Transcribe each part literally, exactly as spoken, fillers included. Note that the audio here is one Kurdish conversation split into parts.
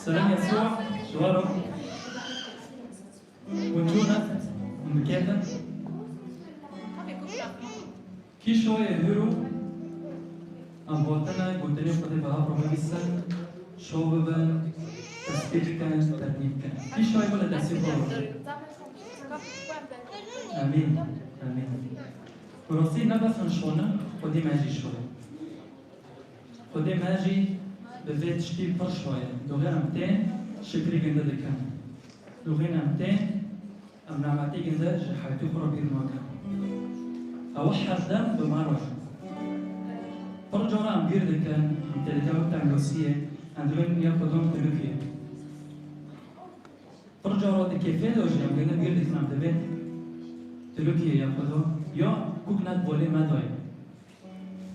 Selam Yesûa, ji we re. Hûn çûne, hûn dikevin. Kî şoyê hûr û em hatine gotinê Xwedê bi hev re bibîsin, şo bibin, tesbîh bikin, ternî bikin. Kî şoyê bile destê xwe bibin. Emîn, emîn. Bi rastî ne bes em şo ne, Xwedê me jî şo ye. Xwedê me jî bi vê tiştî pir şoye. Doxê em tên şikrî ginde dikin. Doxê em tên, em nametî ginde ji heyatî xwe re bîr nakin. Ew her dem bi me re ye. Pir cara em bîr dikin, em têlîte wek tengosiyê, em dibin ya xwedan Tirkiyê. Pir cara di kêfê de jî em ginde bîr dikin, em dibin Tirkiyê ya xwedan, ya kuk net bolê me daye.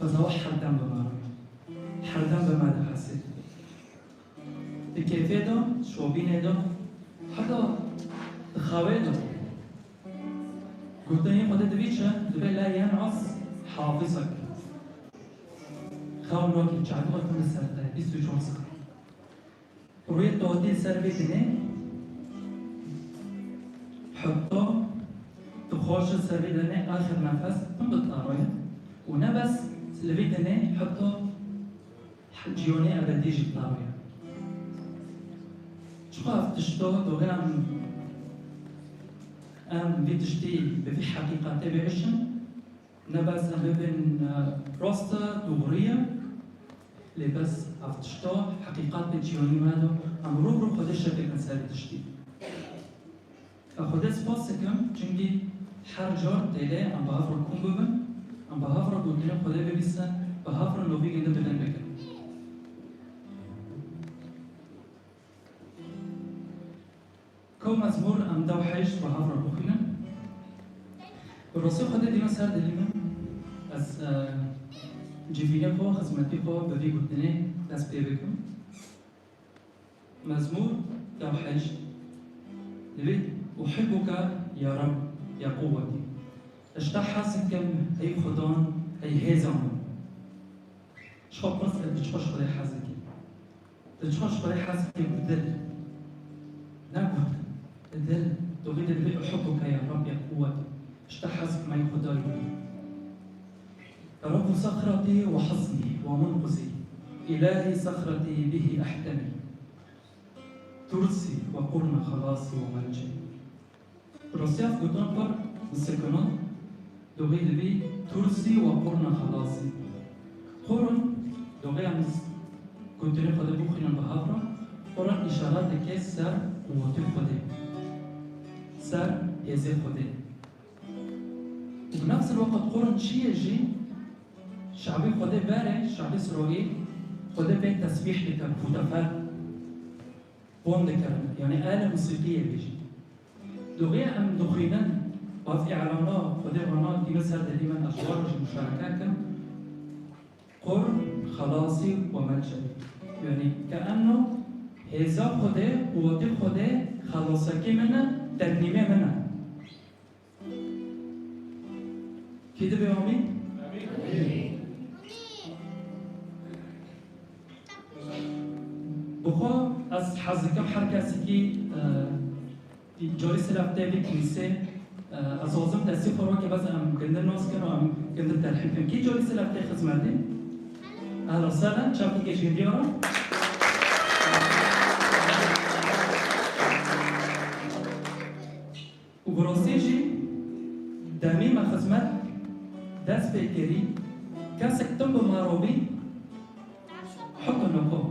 Bes ew her dem bi me re. Her dem bi me dihesê. Di kêfê de, şovînê de, heta di xewê de. Gotinê Xwedê divê çi? Divê la yen'as hafizek. Xew nake, çaxê xwe tune ser te, bîst û çar saet. Rûyê totî ser vê dinê, heta tu xweş ser vê dinê axir nefes tim bi te re ye û ne bes li vê dinê heta ciyonê ebedî jî bi te re ye. Çiqa ev tişta doxê em, em vê tiştî bi vî heqîqetê biêşin? Ne bes em bibin, e, rast e, doğru ye. Lê bes ev tişta heqîqet bên çîyanî me de, em rû bi rû Xwedê şikir kin ser vê tiştî. Ez Xwedê spas dikim, çimkî her car têlê em bi hev re kom bibin, em bi hev re gotinên Xwedê bibîsin, bi hev re novî ginde bilind bikin. Ko mezmûr em dew heyş bi hev re bixwînin. Bi rastî Xwedê dîna ser dilî min. Ez, e, civînê xwe, xizmetî xwe bi vî gotinê dest pê bikim. Mezmûr dew heyş. Divê, "Uhibbuke ya Rab, ya quwwetî." Ez ji te hez dikim, ey Xudan, ey hêza min. Ji xwe pirs ke tu çiqas ji Xwedê hez dikî. Tu çiqas ji Xwedê hez dikî bi dil. Ne got. Bi dil. Tu xwe dibê, "Uhibbuke ya Rab ya quwwetî." Ji te hez dikim ey Xwedayê min. Rabbu saxrati ve hizni ve munqizî. Îlahî saxrati bihi ehtemi. Tursî ve qurna xelasî ve melcî. Bi rastî ev gotin pir misikino, doxê divê tursî ve qurna xelasî. Qurn, doxê em gotinê Xwedê bixwînin bi hev re, qurn îşaret dike ser quwetê Xwedê, ser hêzê Xwedê. Û bi nefs el-weqt qurn çi ye jî, şabê Xwedê berê, şabê Îsraîl, Xwedê pê tesbîh dike, hûtefer. Bon dikirin, yanî alê musîqiyê bêjî. Doxê em dixwînin, baz îlana Xwedê vana tîne ser dilê min, ez ji wan re jî muşareke kim. Qurn, xelasî ve melcem. Yanî ke eno hêza Xwedê, quwetê Xwedê, xelasekê min e, ternîmê min e. Kî dibê amîn? Bi xwe ez hez dikim her kesekî, e, carî selav tê vê kilîsê, e, ez dixwazim destê xwe rake bes em gindin nas kin û em gindin terhîb kin. Kî carî selav tê xizmetê? Ehla sehlen, çavkê kêşî diyara. Û bi rastî jî demê me xizmet dest pê kirî, kesek tim bi me re bî, heta niha.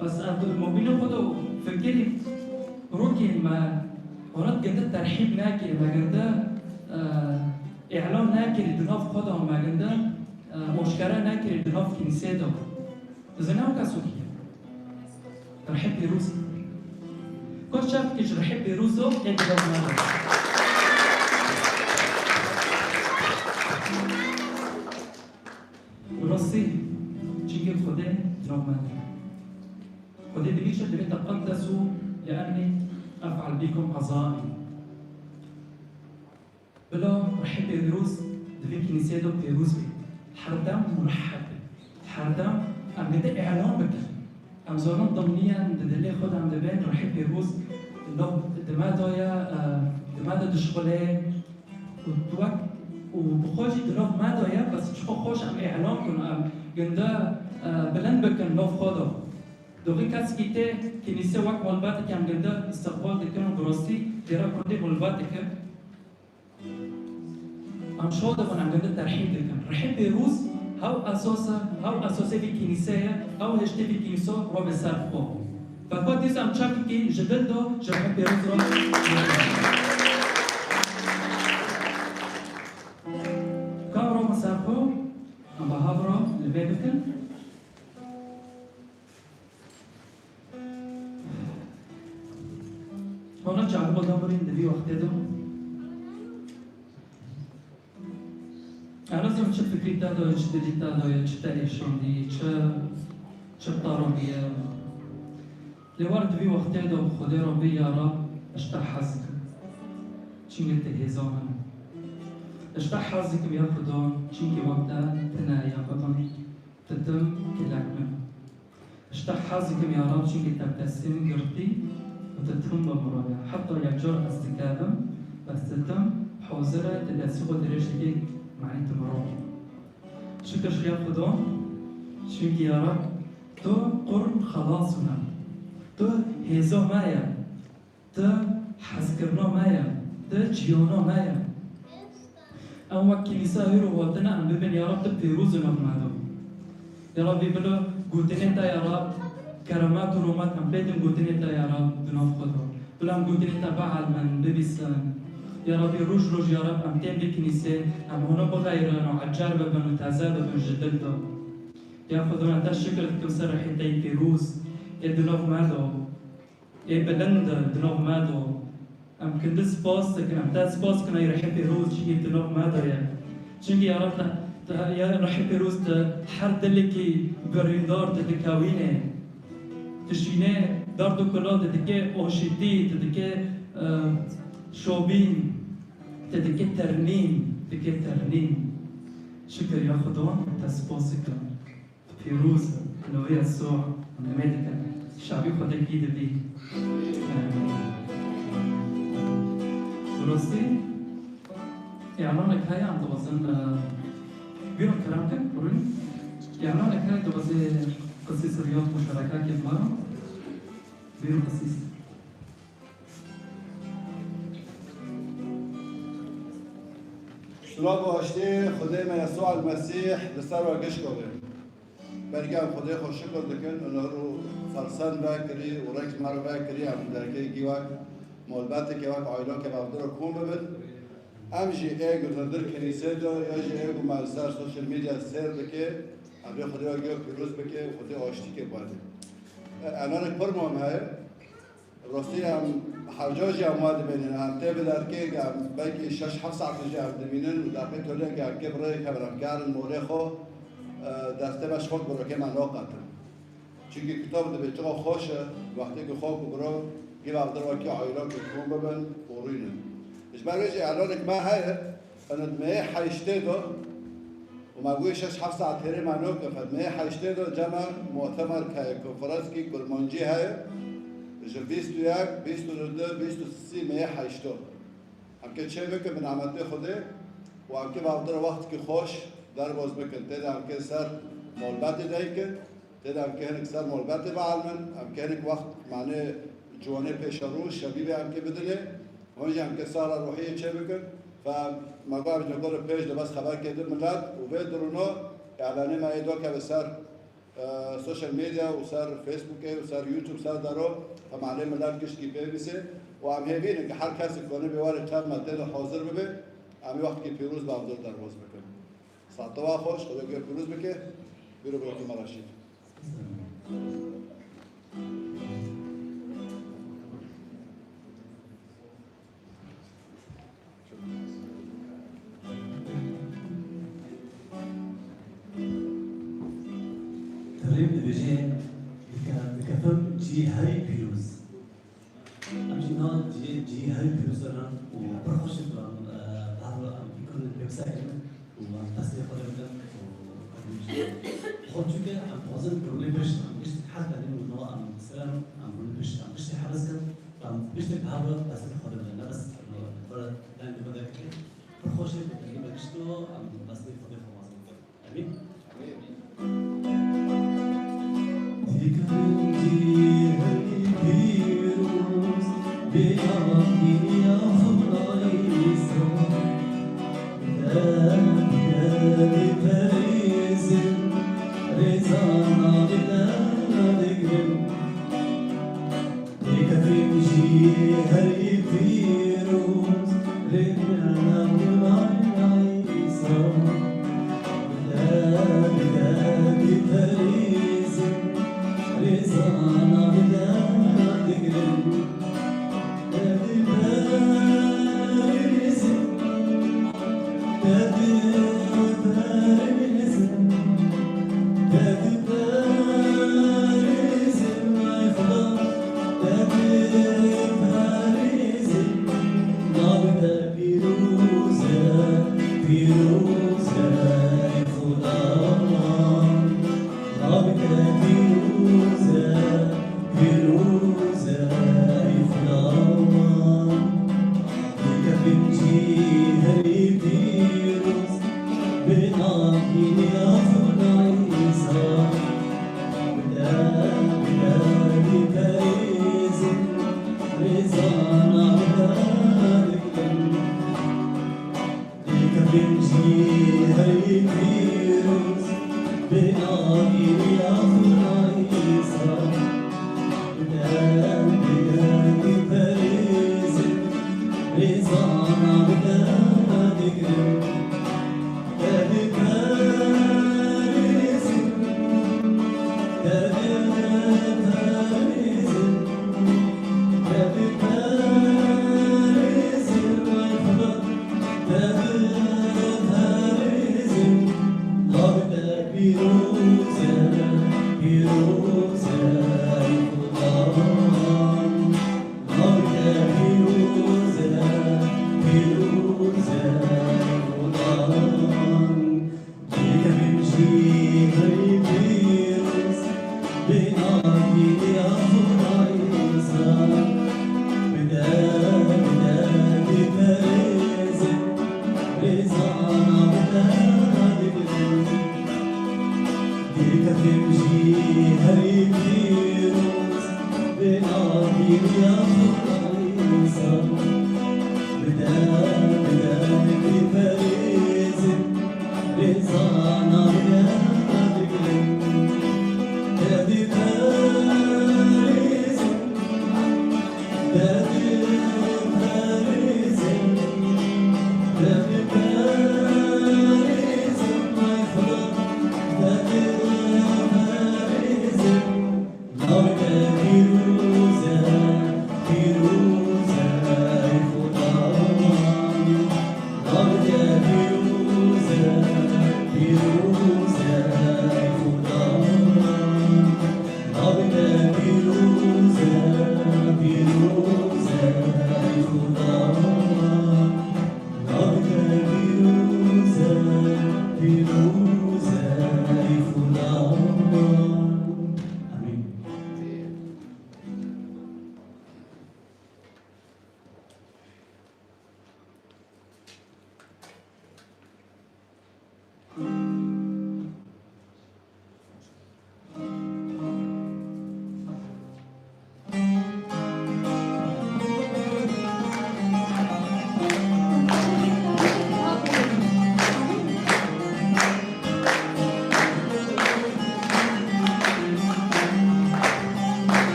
Bes ez di mobîlê xwe de fikirî rokên me, hona ginde terhîb nekirî, me ginde, e, îlan nekirî di nav xwe de, me ginde, e, aşkere nekirî di nav kînisê de. Dizane ew keso kî ye? Rihê Pîroz. Kor çav dike ji Rihê Pîroz o, ê di nav me de. Bi rastî, çimkî Xwedê di nav me de. Xwedê divê çi? Divê "Teqeddesu li ennî ef'al bikum azaî." Bila Rihê Pîroz di vê kînisê de pîroz bê. Her dem mureheb be. Her dem em ginde îlan bikin. Em zanin dimniyen di dilê xwe de em dibên rihê pêroz di nav, di me de ye, e, di me de dişixule û wek, û bi xwe jî di nav me de ye, bes ji xwe xweş em îlan kin, em ginde, e, bilind bikin nav xwe de. Doxî kesekî tê kînîse wek malbateke em ginde îstiqbal dikin û bi rastî dêra kurdî malbateke. Em şo dibin, em ginde terhîb dikin. Rihê pêroz hew esas e, hew esasê vî kînîse ye, hew hiştê vî kînîso robe ser xwe. Feka dîsa em çavkî ji dil de ji rihê pêroz re. Ka robe ser xwe, em bi hev re li vê bikin. Hona çaxiba damirîn di vî wextê de. Ez nazanim çi fikrî te de ye, çi dilî te de ye, çi te êşandî, çi, çi te rondiye. Lê were di vî wextê de Xwedê re bê ya Rab, ez ji te hez dikim. Çimkî tu hêza min î. Ez ji te hez dikim ya Xuda, çimkî wek te tune ya Xuda. Tu tim kilek min. Ji te hez dikim ya Rab, çimkî te bi destê min girtî û tu tim bi min re ye. Heta yek car ez dikevim, bes tu tim hazir e, tu destê xwe dirêj dikî, manî tu min re. Şikir ji ya Xuda, çimkî ya Rab, tu qurn xelas min e. Tu hêza me ye. Tu hezkirina me ye, tu ciyana me ye. Em wek kînîsa hêro hatine, em bibin ya Rab tu pêroz di nav me de. Ya Rab vî bila gotinê te ya Rab, keremet û romet em pê din gotinê te ya Rab di nav xwe de. Bila em gotinê te bielmin, bibîsin. Ya Rabî roj roj ya Rab em tên vê kînîsê, em hona bixeyrin û ecer bibin û teze bibin ji dil de. Ya Xuda, ez te şikir dikim ser rihê te yê pêroz, ê di nav me de. Ê bilind e di nav me de. Em ginde spas dikin, em te spas dikin ey rihê pêroz, çimkî di nav me de ye. Çimkî ya Rab te, te, ya rihê pêroz tu her dilekî birîndar tu dikewînê. Tu şînê derd û kula tu dikê aşîtî, tu dikê, e, şobîn, tu dikê ternîn, dikê ternîn. Şikir ya Xuda, te spas dikim. Pîroz, Noya Soh, em hemê dikin. Şavî Xwedê kî dibî. Bi rastî, îlanek heye em dixwazin, e, bîro kerem kin, rûn. Îlanek heye dixwaze qisîs riyot muşarekakê bi me re. Bîro qisîs. Silav û aştî Xwedê me Yesû El Mesîh li ser we gişko be. Belkî em Xwedê xwe şikir dikin û li rû fersend vekirî û rek ji me re vekirî em derkê gî wek malbateke wek aîlakê bi hev re kom bibin. Em jî ê ku li dir kenîsê de ya jî ê ku me li ser sosyal medya sêr dike, em ê Xwedê we giyo pîroz bike û Xwedê aştîkê bade. E, îlanek pir muhim heye. Rastî em her ca jî em wa dibînin. Em tê bi derkê, em belkî şeş heft saetê jî em dimînin û derkê tolê ke em kê bi rê kevin, em gerin morê xwe, e, destê me ji xwe bi rokê me naqetin. Çimkî kitab dibê çiqa xweş e, wextê ku xwe ku biro, gî vevdir wekî aîlakê kom bibin û rûnin. Ji ber wê jî îlanek me heye, Ene di meyê heştê de, û me goyê şeş heft saet hêrê me noke, di meyê heştê de cema mutemer heye, konferanskî kurmancî heye, ji bîst û yek, bîst û du, bîst û sê meyê heştê. Em kê çê bikin bi nemetê Xwedê û em kê vevdir wextkî xweş derbas bikin. Tê de em kê ser malbatê deykin, Tê de em kê hinek ser malbatê bielmin, em kê hinek wext, manê ciwanê pêşerû, şebîbê em kê bidinê, hûn jî em kê sara ruhiyê çê bikin. Fe me got em ji gor pêş de bes xeber kê di milet û vê durûno, îlanê me ê dokeve ser, e, sosyal medya û ser Facebookê û ser YouTube ser dero, fe manê milet giştkî pê bîsê û em hêvî ne ke her kesek ku nibê were çav me tê de hazir bibe, em ê wextkî pîroz bi hev derbas bikin. Saeta we xweş, Xwedê we pîroz bike. Bîro birokê me Reşîd. Terêm dibêje, dike-, dikefim cihê herî pîroz. Em jî na cihê, cihê herî pîroz dikin û pir xweş dikin, e, bi hev re em îmkan pê bisekinin û em destê xwe lê bikin û em jî xwe çûke em dixwazin bi rûnê pêş em gişt her tenê û na Em ser em, em hûn pişt, em piştî heris kin, em piştê bi hev re destê xwe bidin. Ne bes, em, em, dengê xwe derkevin. Pir xweş e, bi dengê me gişt û em destê Xwedê xwe mezin bikin. Amîn. Amîn.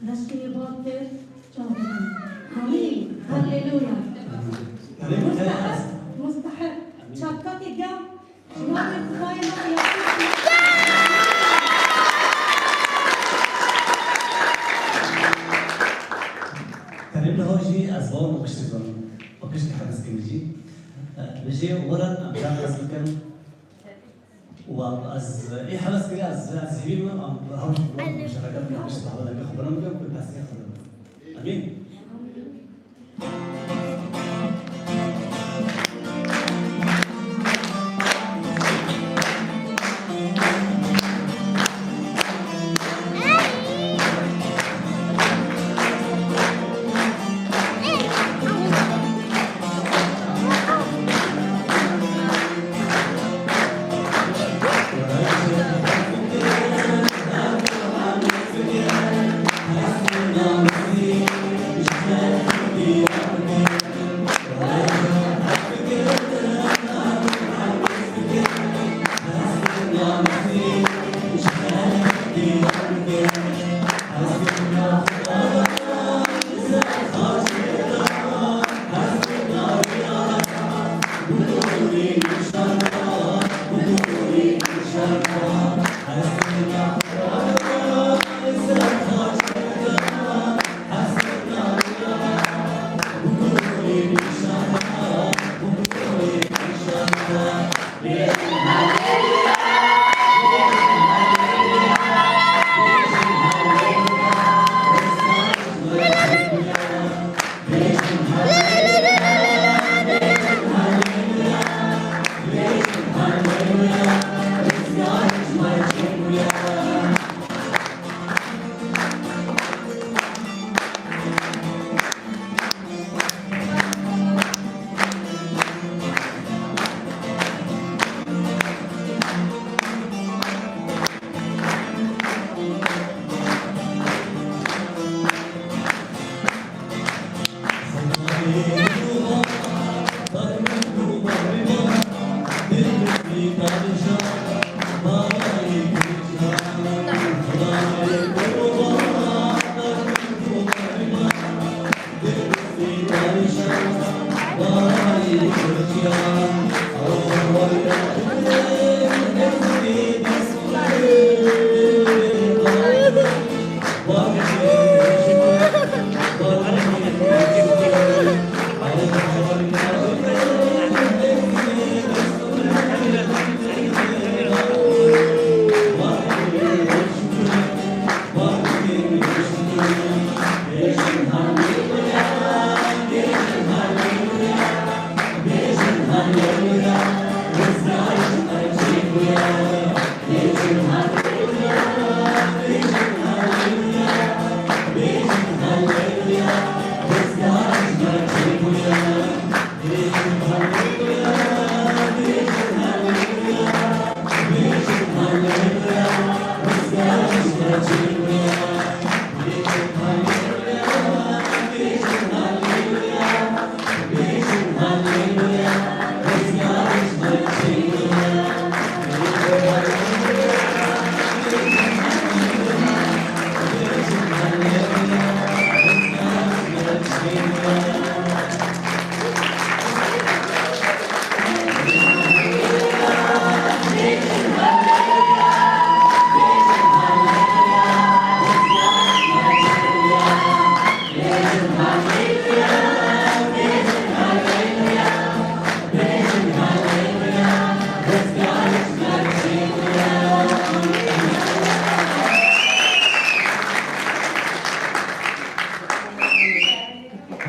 Reşkê Batir çav bikin. Amîn. Halleluya. Amîn. Mustehek. Mustehek. Çapkakê germ. Ji navê Xwedayê me Yesû. Terê niha jî ez bawer me piştî zon. Me piştî hebs kirin jî. Li jê werin em can hez bikin. Û ez ê heves kiriye, ez, ez hêvî min, em, em, em, şereket, em, işte, hava dengê xwe birin, em, ku destê xwe birin. Amîn.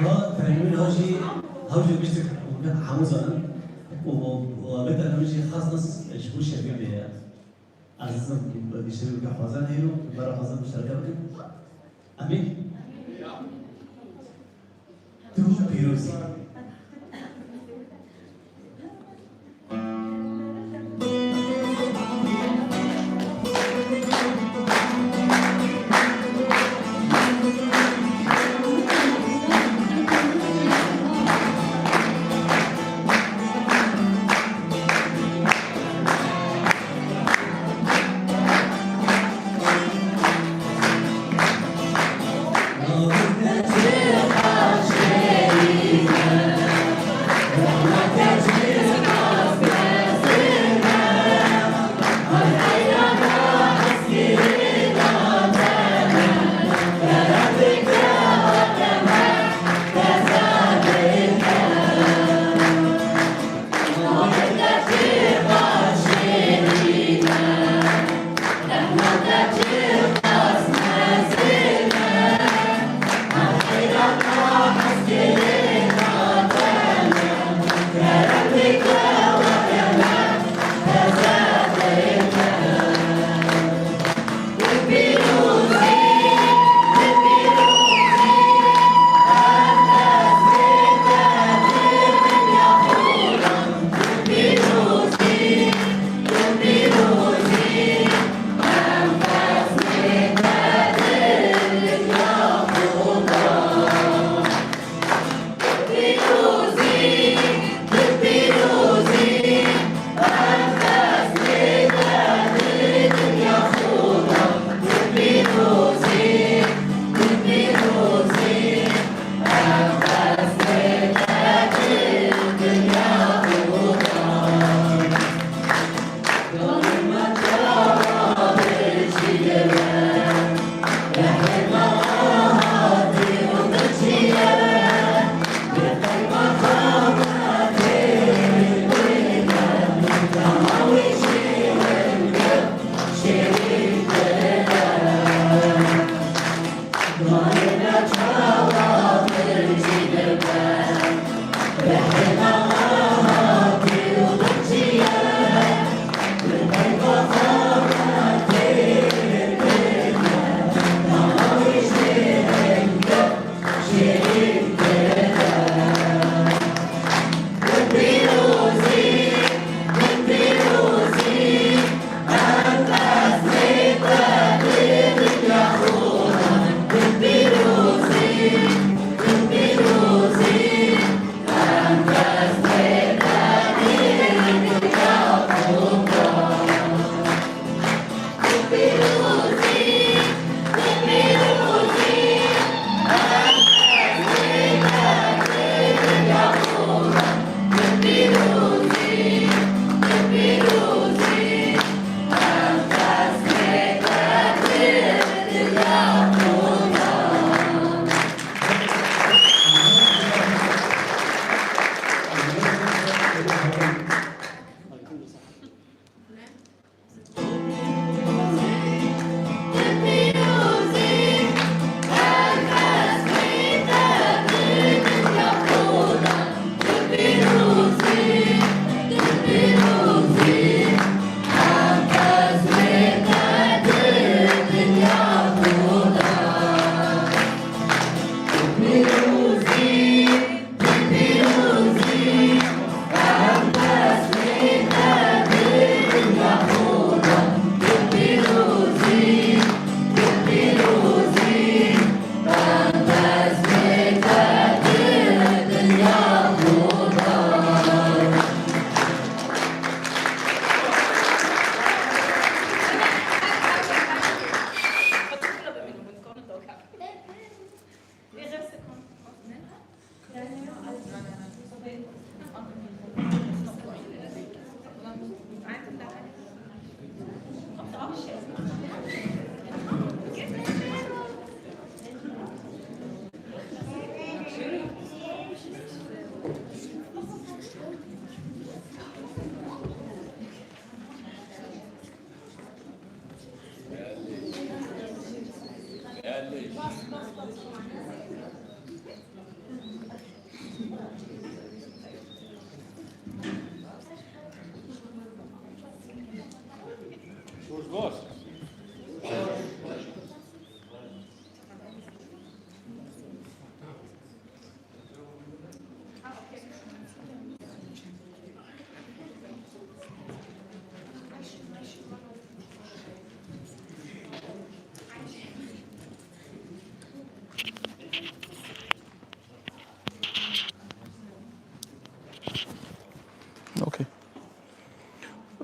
Ha, terengûn ha jî, ha jî giştik hemû zanin. Û, û, û, beta hemû jî xas nas ji bo şeviyê me ye. Ezîzim, şeviyê xwazan heyno, bera xwazan muştereke bikin. Emîn. Tu pîroz î.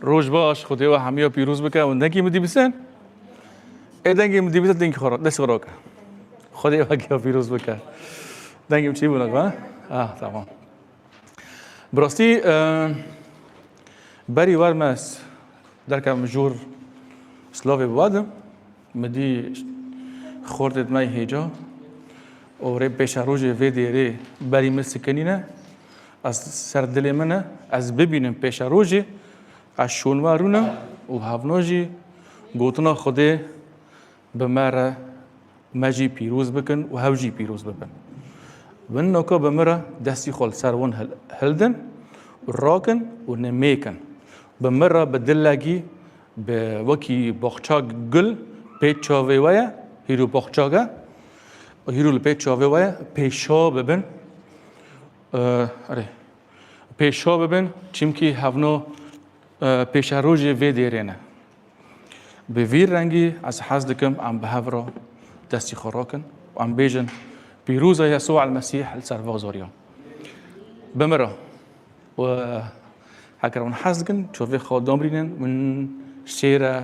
Roj baş, Xwedê we hemiya pîroz bike û dengê min dî bisin. Ê dengê min dî bisin, dengê xwe ra-, destê xwe rake. Xwedê we hemiya pîroz bike. Dengê min çi bû naka? Ah, tamam. Bi rastî, e, berî wer me s-, derkem jor slavê biwadim. Min dî xortê me hêca û rê pêşerojê vê dêrê berî min sikinîne. Ez ser dilê min e, ez bibînim pêşerojê, ez şûnwa rûnim û hevno jî gotina Xwedê bi me re, me jî pîroz bikin û hev jî pîroz bibin. Min noka bi min re destî xwe li ser wan hil-, hildin û rakin û nimêkin. Bi min re bi dilekî bi wekî baxça gul pê çavê we ye, hîro baxçak e, hîro li pê çavê we ye, pêşa bibin. Ee, erê. Pêşa bibin, çimkî hevno, e, pêşerojê vê dêrê ne. Bi vî rengî ez hez dikim em bi hev re destî xwe rakin û em bêjin, Pîroz e Yesû el Mesîh li ser va zoriya. Bi min re. Û heger hûn hez dikin, çavê xwe damrînin, hûn şêr e,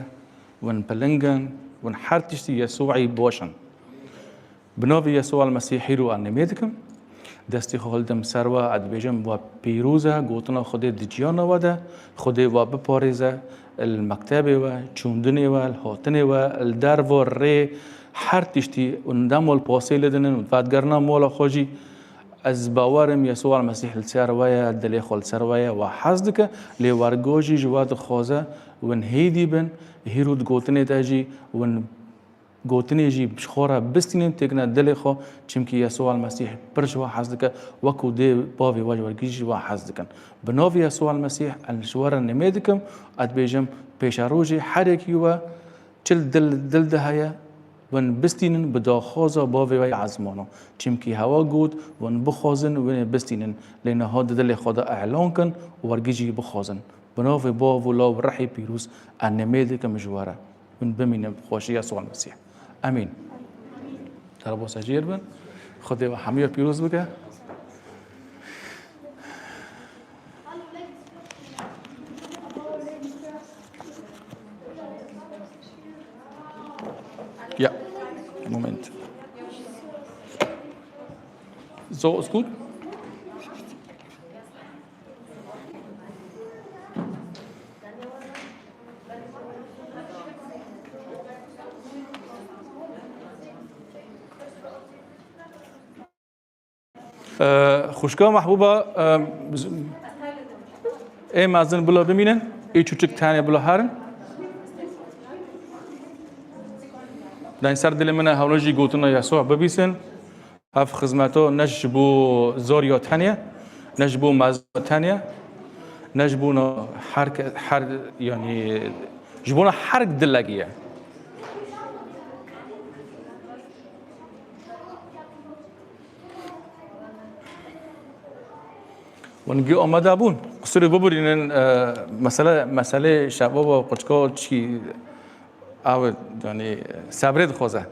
hûn piling in, hûn her tiştî Yesû'î baş in. Bi navê Yesû el Mesîh hîro ez nimê dikim. Destê xwe hildim ser we, ez dibêjim, we pîroz e, gotina Xwedê di ciyana we de, Xwedê we biparêze, li mektebê we, çûndinê we, li hatinê we, li derva rê, her tiştî, û dema li pasê lidinin û vedgerina mala xwe jî, ez bawer im Yesû el Mesîh li ser we ye, dilê xwe li ser we ye, we hez dike, lê wergo jî ji we dixwaze, win hêdî bin, hîro di gotinê de jî win gotinê jî ji xwe re bistînin, têkine dilê xwe, çimkî Yesû el Mesîh pir ji we hez dike, wekû dê bavê we ji wergî jî ji we hez dikin. Bi navê Yesû el Mesîh ez ji we re nimê dikim, ez dibêjim, pêşerojê her yekî we çi li dil, dil de heye, win bistînin bi daxwaza bavê we yê ezmana. Çimkî hewa got, win bixwazin, win ê bistînin. Lê niha di dilê xwe de elan kin û wergî jî bixwazin. Bi navê Bav û Law û Rihê Pîroz ez nimê dikim ji we re. Hûn bimînin bi xweşiya Yesû Mesîh. Emîn. Derbasa jêr bin. Xwedê we hemiya pîroz bike. Ja, Moment. So, ist gut? Ee, xwişka mehbûba, ee, ê mezin bila bimînin, ê çûçik tenê bila herin. Dayên ser dilê min e, hewna jî gotina Yesûa bibîsin. Ev xizmeto ne ji bo zoriya tenê ye, ne ji bo mezin tenê ye, ne ji bona her ke-, her, yanî ji bona her dilekî ye. Hûn gî amade bûn. Qisûrê bibirînin, e, mesele, meselê şebaba û qirçika çi ew, yanî sebrê dixwaze.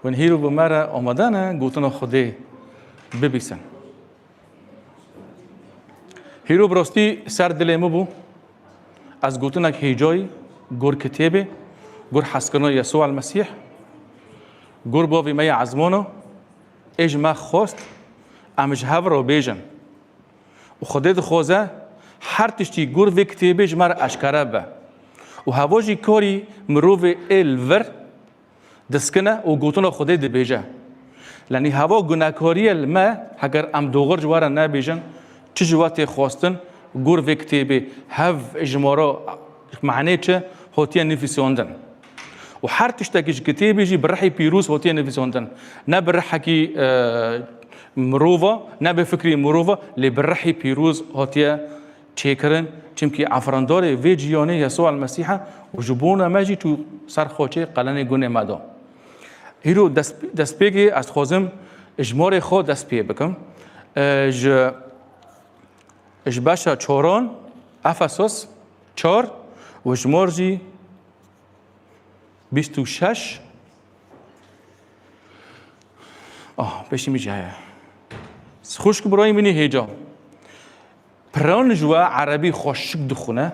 Hûn hîro bi me re amade ne gotina Xwedê bibîsin. Hîro bi rastî ser dilê min bû. Ez gotinek hêcayî, gor kitêbê, gor hezkirina Yesûa el Mesîh, gor bavê me yê ezmana, ê ji me xwest, em ji hev re bêjin. Û Xwedê dixwaze her tiştî gor vê kitêbê ji me re eşkere bibe. Û heva jî karî mirovê ê li vir diskine û gotina Xwedê dibêje. Lenî heva gunekariye li me, heger em doxir ji we re nebêjin, çi ji we tê xwestin, gor vê kitêbê hev ji me re manê çi hatiye nivîsandin. Û her tiştekî ji kitêbê jî bi rihî pîroz hatiye nivîsandin. Ne bi rihekî, e, mirova, ne bi fikrî mirova, lê bi rihî pîroz hatiye çêkirin, çimkî efrandarê vê ciyanê Yesûa el Mesîh e û ji bona me jî çû ser xaçê qelenê gunê me da. Hîro dest, destpêkê ez dixwazim ji marê xwe dest pê bikim. E, ji, ji beşa çoran, Efesos çar û ji mar jî bîst û şeş. Ah, pêşî min jî heye. Xwişk birayê min î hêca. Piran ji we erebî xweşik dixwine.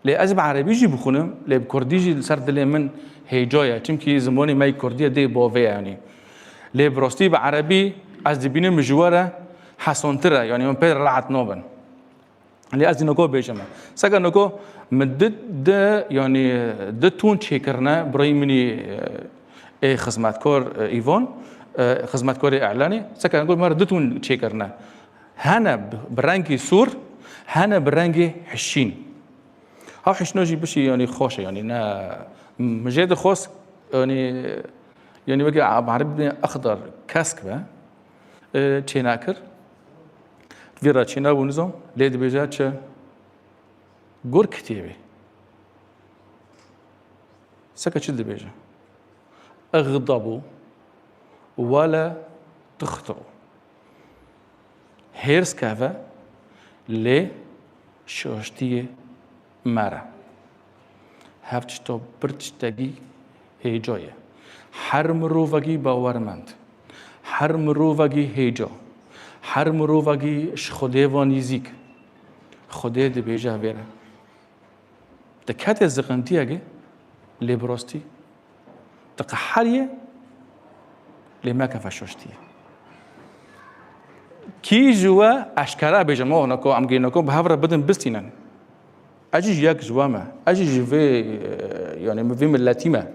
Lê ez bi erebî jî bixwînim, lê bi kurdî jî li ser dilê min hêca ye. Çimkî zimanê me yê kurdî ye, dê bavê ye, yanî. Lê bi rastî bi erebî ez dibînim ji we re hesantir e, yanî min pê re rehet nabin. Lê ez dî noko bêjim e. Seke noko min di, di, yanî di ton çêkirine, birayî min î, ê xizmetkar, e, Îvan, e, xizmetkarê Elanê, seke noko me re di ton çêkirine. Hene bi, bi rengê sor, hene bi rengê hişîn. Ew hişno jî bişî, yanî xweş e, yanî ne, min jê dixwest, yanî, yanî wekî erebî bê exdar kesk be, e, çênekir. Vî re çênebû nizam, lê dibêje çi? Gur kitêbê. Seke çi dibêje? Ixdabu wele tuxtu. Hêrs keve lê şaştiyê mere. Hev tişto pir tiştekî hêca ye. Her mirovekî bawermend, her mirovekî hêca, her mirovekî ji Xwedê ve nîzîk, Xwedê dibêje vê re. Dikete ziqintiyekê lê bi rastî diqeheriyê lê meke veşaştiyê. Kî ji we eşkere bêje, ma nako em gê nako bi hev re bidin bistînin. Ez jî ji yek ji we me. Ez jî ji vê, e, yanî min vê miletî me.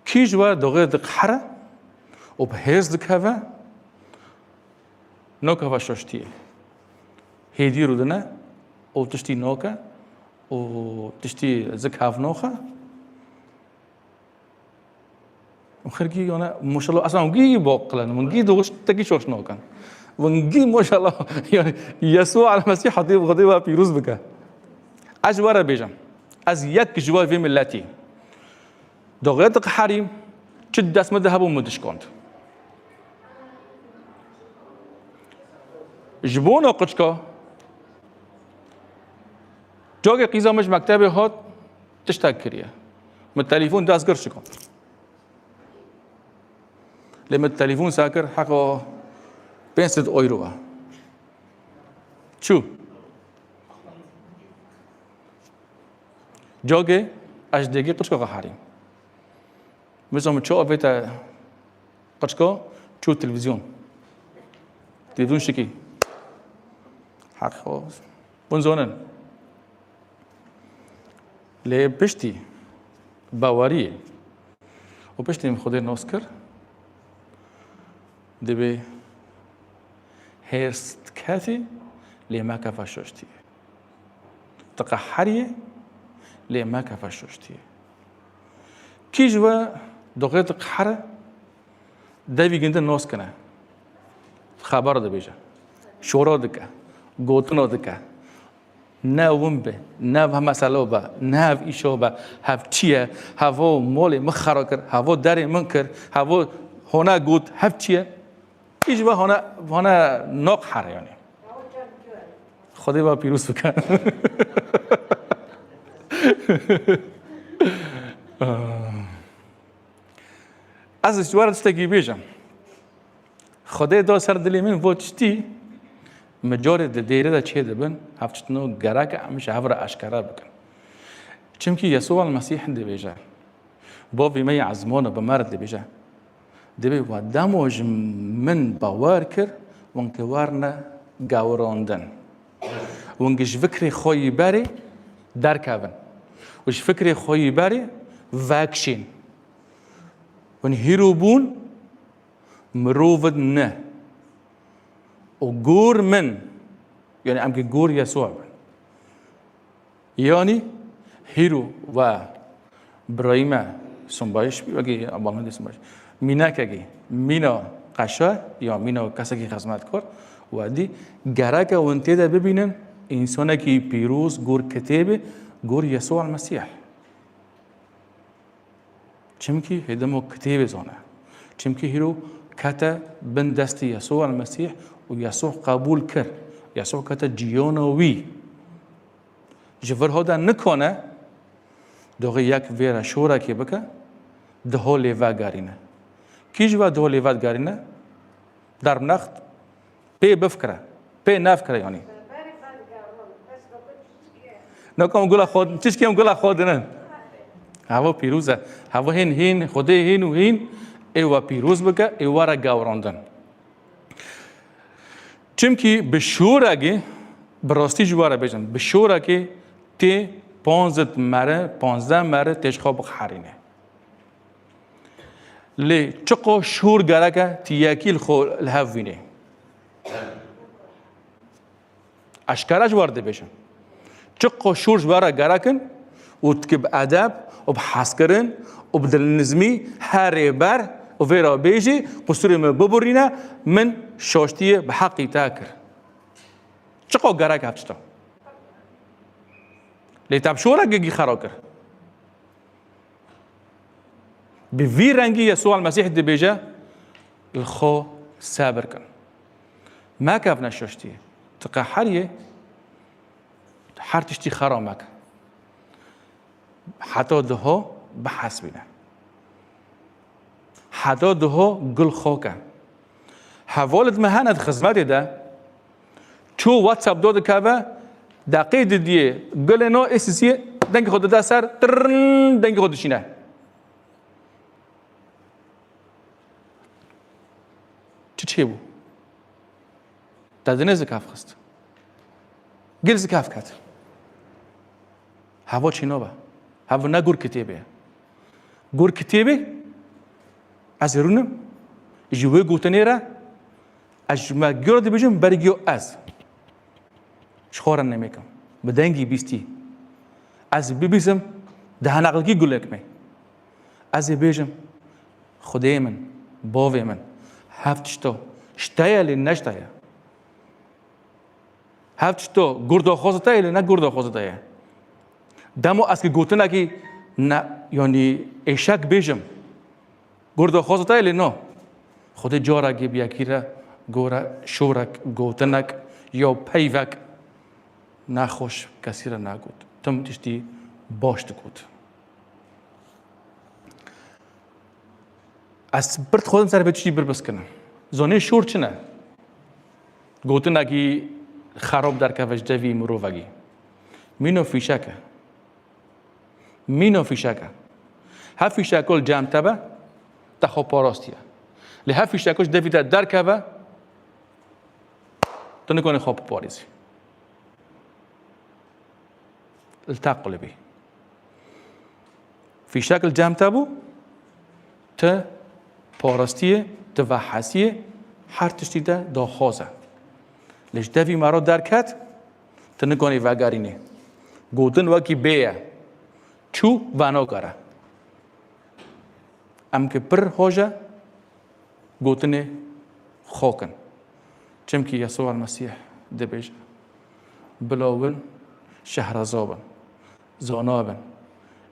Kî ji we doxê diqehere û bi hêz dikeve, noke veşaştiyê. Hêdî rûdine û tiştî noke û tiştî zik hev noxe. Xirkî yana maşallah, eslan gî boqilin, min gî doxiştekî şaş nakin. Min gî maşallah, yani Yesû el-Mesîh hatî bi Xwedê we pîroz bike. Ez ji we re bêjim, ez yek ji we vê miletî. Doxê diqeherîm, çi dest min de hebû min dişkand. Ji bona qiçka, cagê qîza min ji mektebê hat, tiştek kiriye. Min telefon dest girt şikan. Lê min telefon sekir, heqa pênc sed euro e. Çû. Cagê ez ji dêgê qiçka qeherîm. Mesela min çawa vê te qiçka çû televîzyon. Televîzyon şikî. Heq xwe. Hûn zonin. Lê piştî baweriyê û piştî min Xwedê nas kir, dibê hêrs diketî lê meke veşaştiyê. Diqeheriyê lê meke veşaştiyê. Kî ji we doxê diqehere, devî gindi nas kine. Xeber dibêje. Şoro dike. Gotino dike. Ne win be, ne ev meselo be, ne ev îşo be, hev çi ye, hevo molê min xero kir, hevo derê min kir, hevo hona got, hev çi ye? Î ji ve hona, hona noq her yani. Xwedê ve pîroz bike. Ez ji we re tiştekî bêjim. Xwedê da ser dilê min vo tiştî, min carê di dêrê de çê dibin, hev tiştino gerek em ji hev re eşkere bikin. Çimkî Yesû el-Mesîh dibêje, Bavê me yê ezmana bi me re dibêje, dibê we demo ji min bawer kir, win ki werne gewirandin. Win ki ji fikrê xwe yî berê derkevin. Û ji fikrê xwe yî berê vekişên. Hûn hîro bûn, mirov in ne. Û gor min, yani em ki gor Yesû bin. Yani hîro we birayî me Sumbayiş, wekî Abdulhamidê Sumbayiş. Mînekekî, mîna qeşa ya mîna kesekî xizmetkar, we dî gereke hûn tê de bibînin, însanekî pîroz gor kitêbê, gor Yesû el-Mesîh. Çimkî hêdimo kitêbê zane. Çimkî hîro kete bin destî Yesû el-Mesîh û Yesû qebûl kir. Yesû kete ciyana wî. Ji vir hode nikane, doxê yek vê re şorekê bike, diho lê vegerîne. Kî ji we diho lê vegerîne? Dermnext pê bifkire, pê nefkire yanî. Berê vedigerin, bes doxê tiştî ye. Nokam gula xwe, çişkêm gula xwe dinin. Hava pîroz e. Hava hîn, hîn, Xwedê hîn û hîn ê we pîroz bike, ê we re gewrandin. Çimkî bi şorekê, bi rastî ji we re bêjim, bi şorekê tê panzdeh mere, panzdeh mere tê ji xwe biqeherîne. Lê çiqo şor gerek e, tu yekî li xwe li hev bînî. Eşkere ji we re dibêjim. Çiqo şor ji we re gerek in û tu ki bi edeb û bi hezkirin û bi dilnizmî herê ber û vê re bêjî, qusûrê min bibirîne, min şaştiyê bi heqî te kir. Çiqo gerek ev tişta. Lê te bi şorekekî xera kir. Bi vî rengî Yesûa Mesîh dibêje, li xwe sebir kin. Mekevne şaştiyê. Tu qeheriyê, her tiştî xera meke. Heta duho bihesibîne. Heta duho gul xwe ke. Hevalid me hene di xizmetê de, çû WhatsApp do dikeve, deqê didiyê gulê no ê sisiyê dengê xwe dide ser, tirrn, dengê xwe dişîne. Çi çêbû? Te dinê zikav xist. Gil zikav ket. Heva çî nabe. Heva ne gur kitêbê ye. Gur kitêbê, ez ê rûnim, ji wê gotinê re, ez ji me gura dibêjim, bergiyo ez. Ji xwe re nemêkim. Bi dengî bîstî. Ez bibîsim, di heneqlikî gulek me. Ez ê bêjim, Xwedê min, bavê min, hev tişto, ji te ye lê ne ji te ye. Hev tişto, gur daxwaza te ye lê ne gur daxwaza te ye. Demo ez ki gotinekî ne, yanî êşek bêjim, gur daxwaza te ye lê no. Xwedê carekê bi yekî re gore şorek, gotinek ya peyvek nexweş kesî re negot. Tim tiştî baş digot. Ez pir dixwazim ser vê tiştî pir biskinim. Zonê şor çi ne? Gotinekî xerab derkeve ji devî mirovekî. Mîno fîşek e. Mîno fîşek e. Her fîşeko li cem te be, te xwe parastiye. Lê her fîşeko ji devî te derkeve, tu nikanî xwe biparêzî. Li te qulibî. Fîşek li cem te bû, tu parastiyê, tu vehesiyê, her tiştî te daxwaz e. Lê ji devî me re derket, tu nikanî vegerînî. Gotin wekî bê ye. Çû venakare. Em ki pir hoje gotinê xwe kin. Çimkî Yesûa Mesîh dibêje, bila win şehreza bin, zana bin,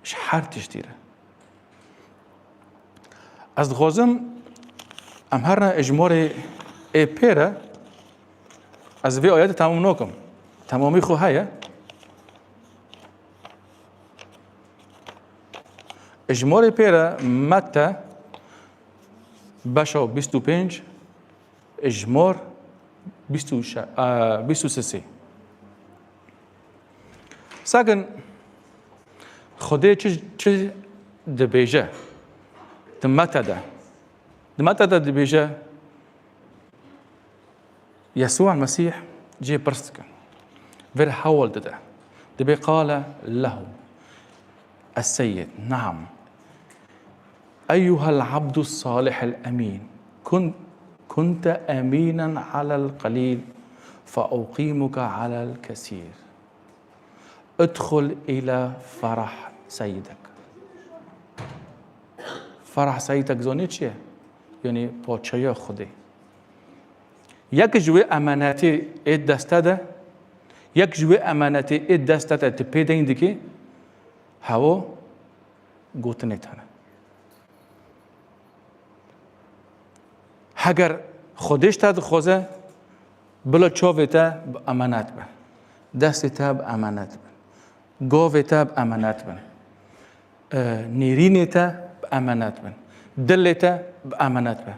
ji her tiştî re. Ez dixwazim em herne ejmarê ê pê re, ez vê ayetê temam nakim. Temamî xwe heye. Ejmarê pê re Mette beşa bîst û pênc, ejmar bîst û şeş, e, bîst û sê. Sakin Xwedê çi, çi dibêje? Di Mete de. Di Mete de dibêje, Yesûa Mesîh cê pirs dike. Vir hewl dide. Dibê qale lehu es-seyyid, naam. Eyyuhel abdus salihel emîn. Kun, kunte emînen alel qalîl, fe uqîmuke alel kesîr. Idxul îla ferah seyyidek. Ferah seyyidek zonê çi ye? Yanî paçaya Xwedê. Yek ji wê emanetê ê deste de, yek ji wê emanetê ê deste de tu pê deyn dikî, hewo gotinê te ne. Heger Xwedê ji te dixwaze, bila çavê te bi emanet be, destê te bi emanet bin, gavê te bi emanet bin, e, nêrînê te bi emanet bin, dilê te bi emanet be.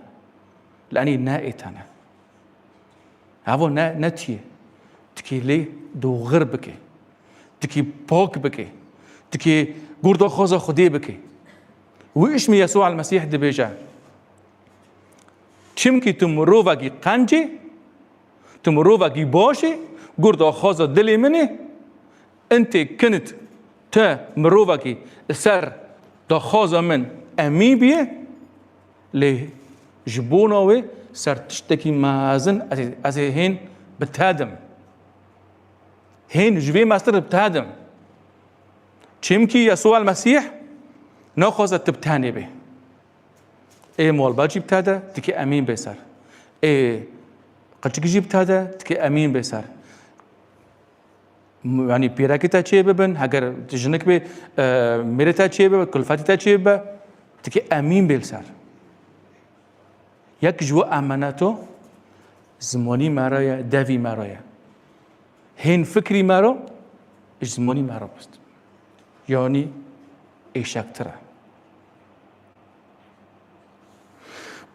Lenî ne ê te ne. Evo ne, ne tiyê. Tikê lê doxir bike. Tikî pok bike. Tikî gur daxwaza Xwedê bike. Wî îşmî Yesû El-Mesîh dibêje. Çimkî tu mirovekî qenc î, tu mirovekî baş î, gur daxwaza dilê min î, intê kinit te mirovekî li ser daxwaza min emîn bîye, lê ji bona wê ser tiştekî mezin ez ê, ez ê hên bi te dim. Hên ji vê mestir bi te dim. Çimkî Yesû El-Mesîh naxwaze tu bi tenê bê. Ê malbat jî bi te de, tikê emîn bê ser. Ê qirçikî jî bi te de, tikê emîn bê ser. M-, yanî pîrekî te çê bibin, heger jinik bê, e, mêrê te çê bibe, kulfetî te çê bibe, tikê emîn bê li ser. Yek ji we emaneto zimanî me re ye, devî me re ye. Hên fikrî me re, ji zimanî me re bist. Yanî êşektir e.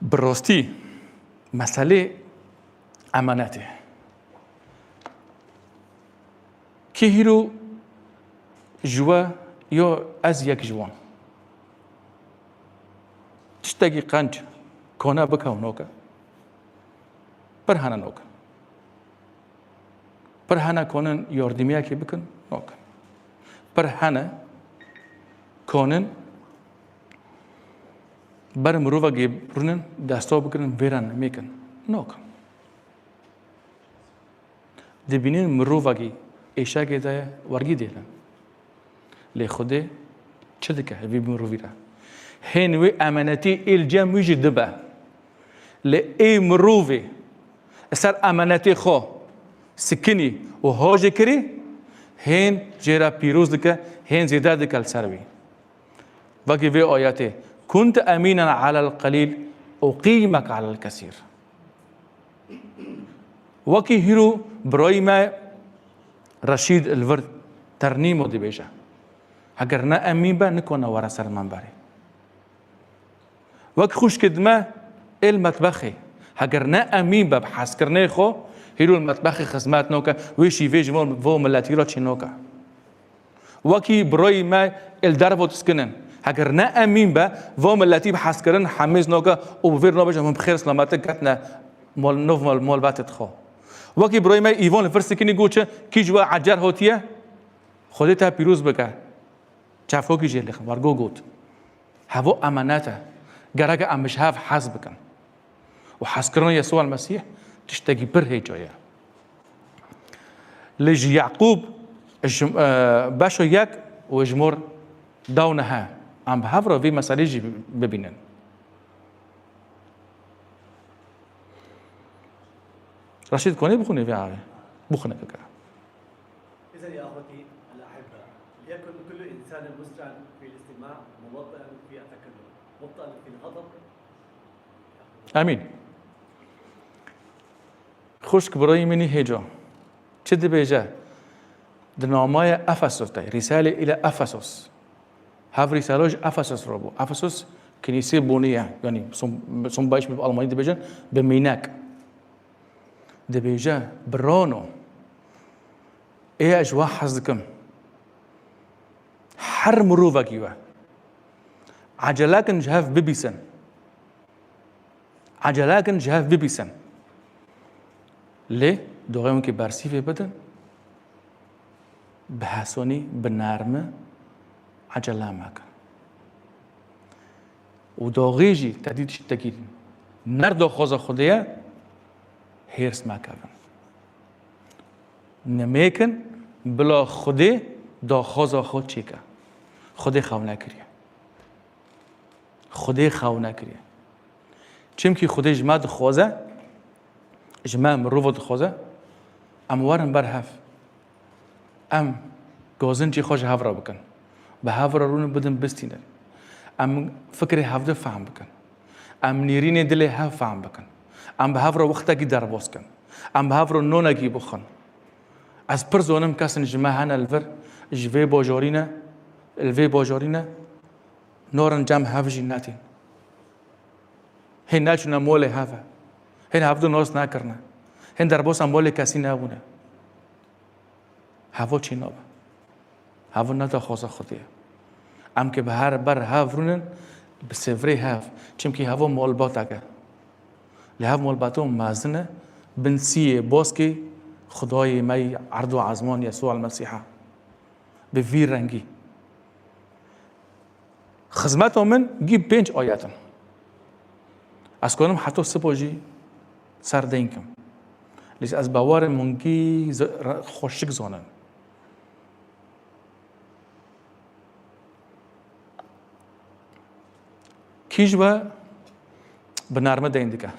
Bi rastî meselê emanetê. Kî hîro ji we yo ez yek ji wan. Tiştekî qenc kone bike û noke. Pir hene noke. Pir hene konin yordimiyekê bikin, nokin. Pir hene konin ber mirovekê rûnin, desta bikirin, vêren mêkin, nokin. Dibînin mirovekî êşekê de ye, wergî dêlin. Lê Xwedê çi dike vî mirovî re? Hên wê emanetî ê li cem wî jî dibe. Lê ê mirovê li ser emanetê xwe sikinî û hajê kirî, hên jê re pîroz dike, hên zêde dike li ser wî. Wekî vê ayetê, "Kunte emînen alel qelîl, uqîmek alel kesîr." Wekî hîro birayî me Reşîd li vir ternîmo dibêje, "Heger ne emîn be, nikane were ser menberê." Wek xwişkid me ê li metbexê, heger ne emîn be bi hezkirinê xwe, hîro li metbexê xizmet noke, wê şîvê ji vo, vo miletî re çê noke. Wekî birayî me ê li derve diskinin. Heger ne emîn be, vo miletî bi hezkirin hemêz noke û bi vê re nabêje, hûn bi xêr selametê ketine mol, nov mol, molbetê xwe. Wekî birayî me îvan li vir sikinî got çi, kî ji we ecer hatiye, Xwedê te pîroz bike. Çavkokî jê lêxin, wergo got. Hevo emanet e. Gerek e em ji hev hez bikin. Û hezkirina Yesûa Mesîh tiştekî pir hêja ye. Lê ji Yaqûb ji, e, beşo yek û ji mor dew nehe. Em bi hev re vê meselê jî bibînin. Reşîd, konê bixwînê vê avê. Bixwîne keke. إذا يا أخوتي الأحبة، ليكن كل إنسان مسرعا في الاستماع، مبطئا في التكلم، مبطئا في الغضب. Amîn. Xwişk birayî min î hêca. Çi dibêje? Di namaya Efesos de, Rîsalê île Efesos. Hev rîsalo ji Efesos re bû. Efesos kinîsê bûnî ye. Yanî som, som baş bi Almanî dibêjin, bi mînek. Dibêje, birano, ê ez ji we hez dikim. Her mirovekî we. Ecele kin ji hev bibîsin. Ecele kin ji hev bibîsin. Lê doxê hûn kî bersîvê bidin, bi hesonî, bi nermi ecele mekin. Û doxê jî te dî tiştekî ner daxwaza Xwedê ye, hêrs mekevin. Nimêkin bila Xwedê daxwaza xwe çêke. Xwedê xew nekiriye. Xwedê xew nekiriye. Çimkî Xwedê ji me dixwaze, ji me mirova dixwaze, em werin ber hev. Em gazincê xwe ji hev re bikin. Bi hev re rûnin bidin bistînin. Em fikrê hevdî fehm bikin. Em nêrînê dilê hev fehm bikin. Em bi hev re wextekî derbas kin. Em bi hev re nonekî bixwin. Ez pir zonim kesin ji me hene li vir, ji vê bajarî ne, li vê bajarî ne, norin cem hev jî netên. Hê neçûne molê hev e. Hê hevdu nas nekirine. Hê derbasa molê kesî nebûne. Hevo çê nabe. Hev ne daxwaza Xwedê ye. Em ki bi her ber hev rûnin, bi sêvrê hev. Çimkî hevo molbatek e. Lê hev molbato mezin e, bin siyê boskê Xwedayê me yî erd û ezman Yesû el-Mesîha. Bi vî rengî. Xizmeta min gî pênc ayet in. Ez karim heta sibo jî ser deyn kim. Lê ez bawerim hûn gî z-, re-, xweşik zanin. Kî ji we bi nermi deyn dike?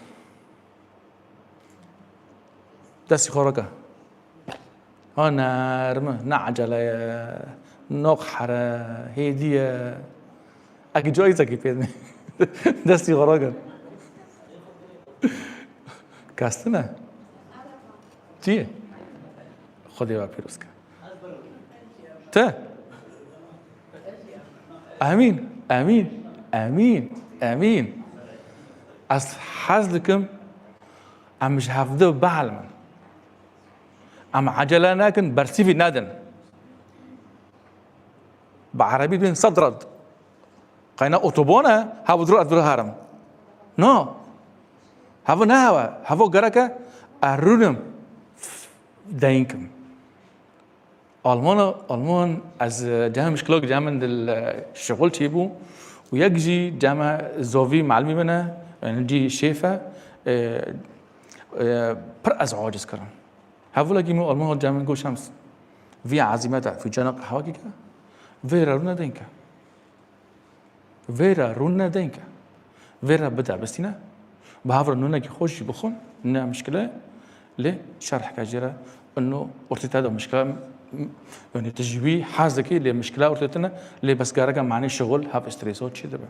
Destî xwe rake. Ha nermi, ne ecele ye, noqhere, hêdî ye. Eki cayîzekî pê dinê. Destî xwe rake. Kestine. Çi ye? Xwedê we pîroz ke. Te? Emîn, emîn, emîn, emîn. Ez hez dikim, em ji hevdu bielimin. Em ecele nekin, bersîvî nedin. Bi erebî dibên sedred. Qeyna otoban e, hev duro ez duro herim. No. Hevo ne hewe. Hevo gereke ez rûnim. Deyinkim. Almana, Alman ez, e, cem mişkilok cem min dil, e, şixul çêbû û yek jî cem zovî melimî min e, yani cî şêf e, e, e, pir ez aciz kirim. Hevolekî min Alman cem min got Şems, vî ezîmete, fîncana qehwekî ke, vê re rûne deyinke. Vê re rûn ne deyinke. Vê re bide bistîne. Bi hev re nûnekî xweş jî bixwin, ne mişkile. Lê şerheke jê re ino ortê te de mişkile, m-, yani tu ji wî hez dikî, lê mişkile ortê te ne, lê bes gereke manê şixul hev strêso çê dibe.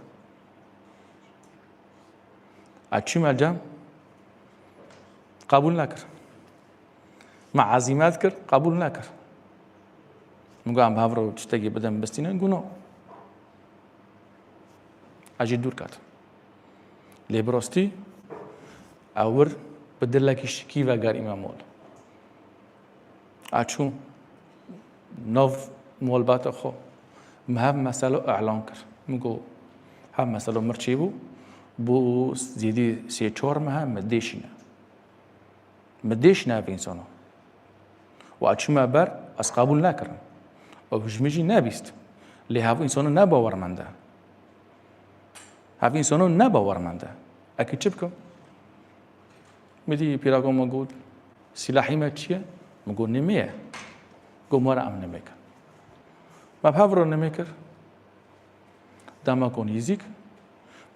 Ez çûme cem, qebûl nekir. Me ezîmet kir, qebûl nekir. Min got, em bi hev re tiştekî bidin bistînin, got, no. Ez jî dûr ketim. Lê bi rastî, ew wir bi dilekî şikî vegerîme mol. Ez çûm nav molbata xwe. Min hev meselo îlan kir. Min got, hev meselo mir çêbû, bû zêdî sê çar mehe min dêşîne. Min dêşîne ev însano. Û ez çûme ber, ez qebûl nekirin. Ew ji min jî nebîst. Lê hev însano ne bawermend e. Hev însano ne bawermend e. Ez kî çi bikim? Min dî pîraka min got, sîlahî me çi ye? Min got, nimê ye. Got, ma re em nimê kin. Me bi hev re nimê kir. Dema ku nêzîk,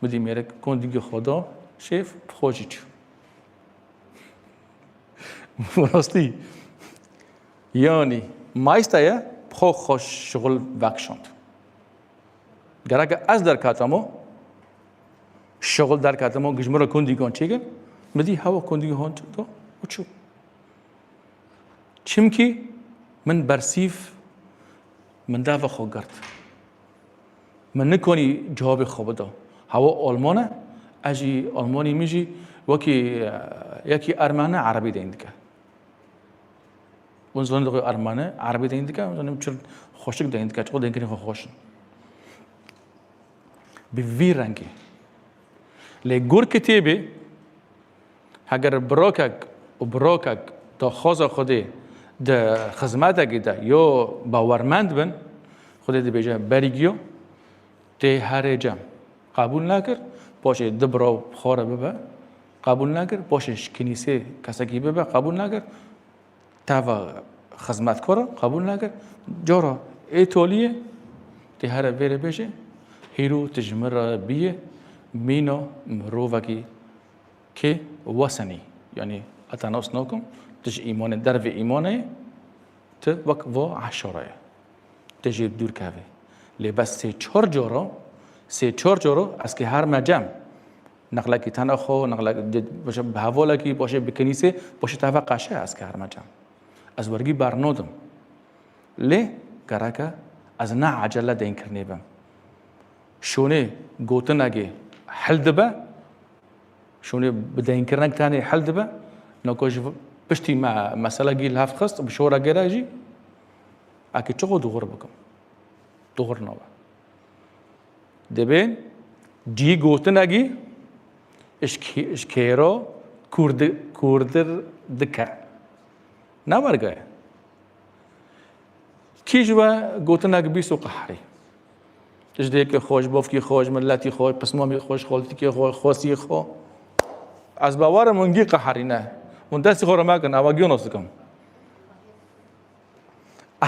min dî mêrik kundîgê xwe da şêf, bi xwe jî çû. Bi rastî, yanî, mayîsta ye, bi xwe xwe şixul vekişand. Gereke ez derketamo, şixul derketamo, ji min re kundîgan çêkin, min dî hewa kundîgan da û çû. Çimkî min bersîv, min dava xwe girt. Min nikanî cewabê xwe bida. Hewa Alman e, ez jî Almanî min jî wekî, e, yekî Ermen e, erebî deyn dike. Hûn zanî dixwe Ermen e, erebî deyn dike, hûn zanî çi xweşik deyn dike, çiqo deynkirin xwe xweş in. Bi vî rengî. Lê gur kitêbê, heger birokek û birokek daxwaza Xwedê di xizmetekî de yo bawermend bin, Xwedê dibêje berî giyo, tê herê cem. Qebûl nekir, paşê di biraw xwe re bibe, qebûl nekir, paşê ji kinîsê kesekî bibe, qebûl nekir. Teva xizmetkar e, qebûl nekir. Cara ê toliyê tê here vê re bêje, hîro tu ji min re biyê mîna mirovekî kê wesenî. Yanî ez te nas nakim, tu ji îmanê dervê îmanê yê, tu wek va eşara ye. Tu jê dûr kevê. Lê bes sê çar cara, sê çar cara ez kê herme cem. Neqlekî tena xwe, neqlek, di, bi hevalekî, paşê bi kinîsê, paşê teva qeşe ez kê herme cem. Ez wergî bernadim. Lê gereke ez ne ecele deynkirinê bim. Şonê gotinekê hil dibe, şonê bi deynkirinek tenê hil dibe, nako ji piştî me meselekî li hev xist, bi şorekê re jî, ekê çiqo dûr bikim. Doğru nava. Dibên cî gotinekî ji kê-, ji kêro kûrdi-, kûrdir dike. Ne werge ye. Kî ji we gotinek bîst û qehrî? Ji dêkê xwe, ji bavkê xwe, ji miletî xwe, ji pismamê xwe, ji xaltîkê xwe, xwesiyê xwe. Ez bawer im hûn gî qeherî ne. Hûn destê xwe re mekin, ewa giyo nas dikim.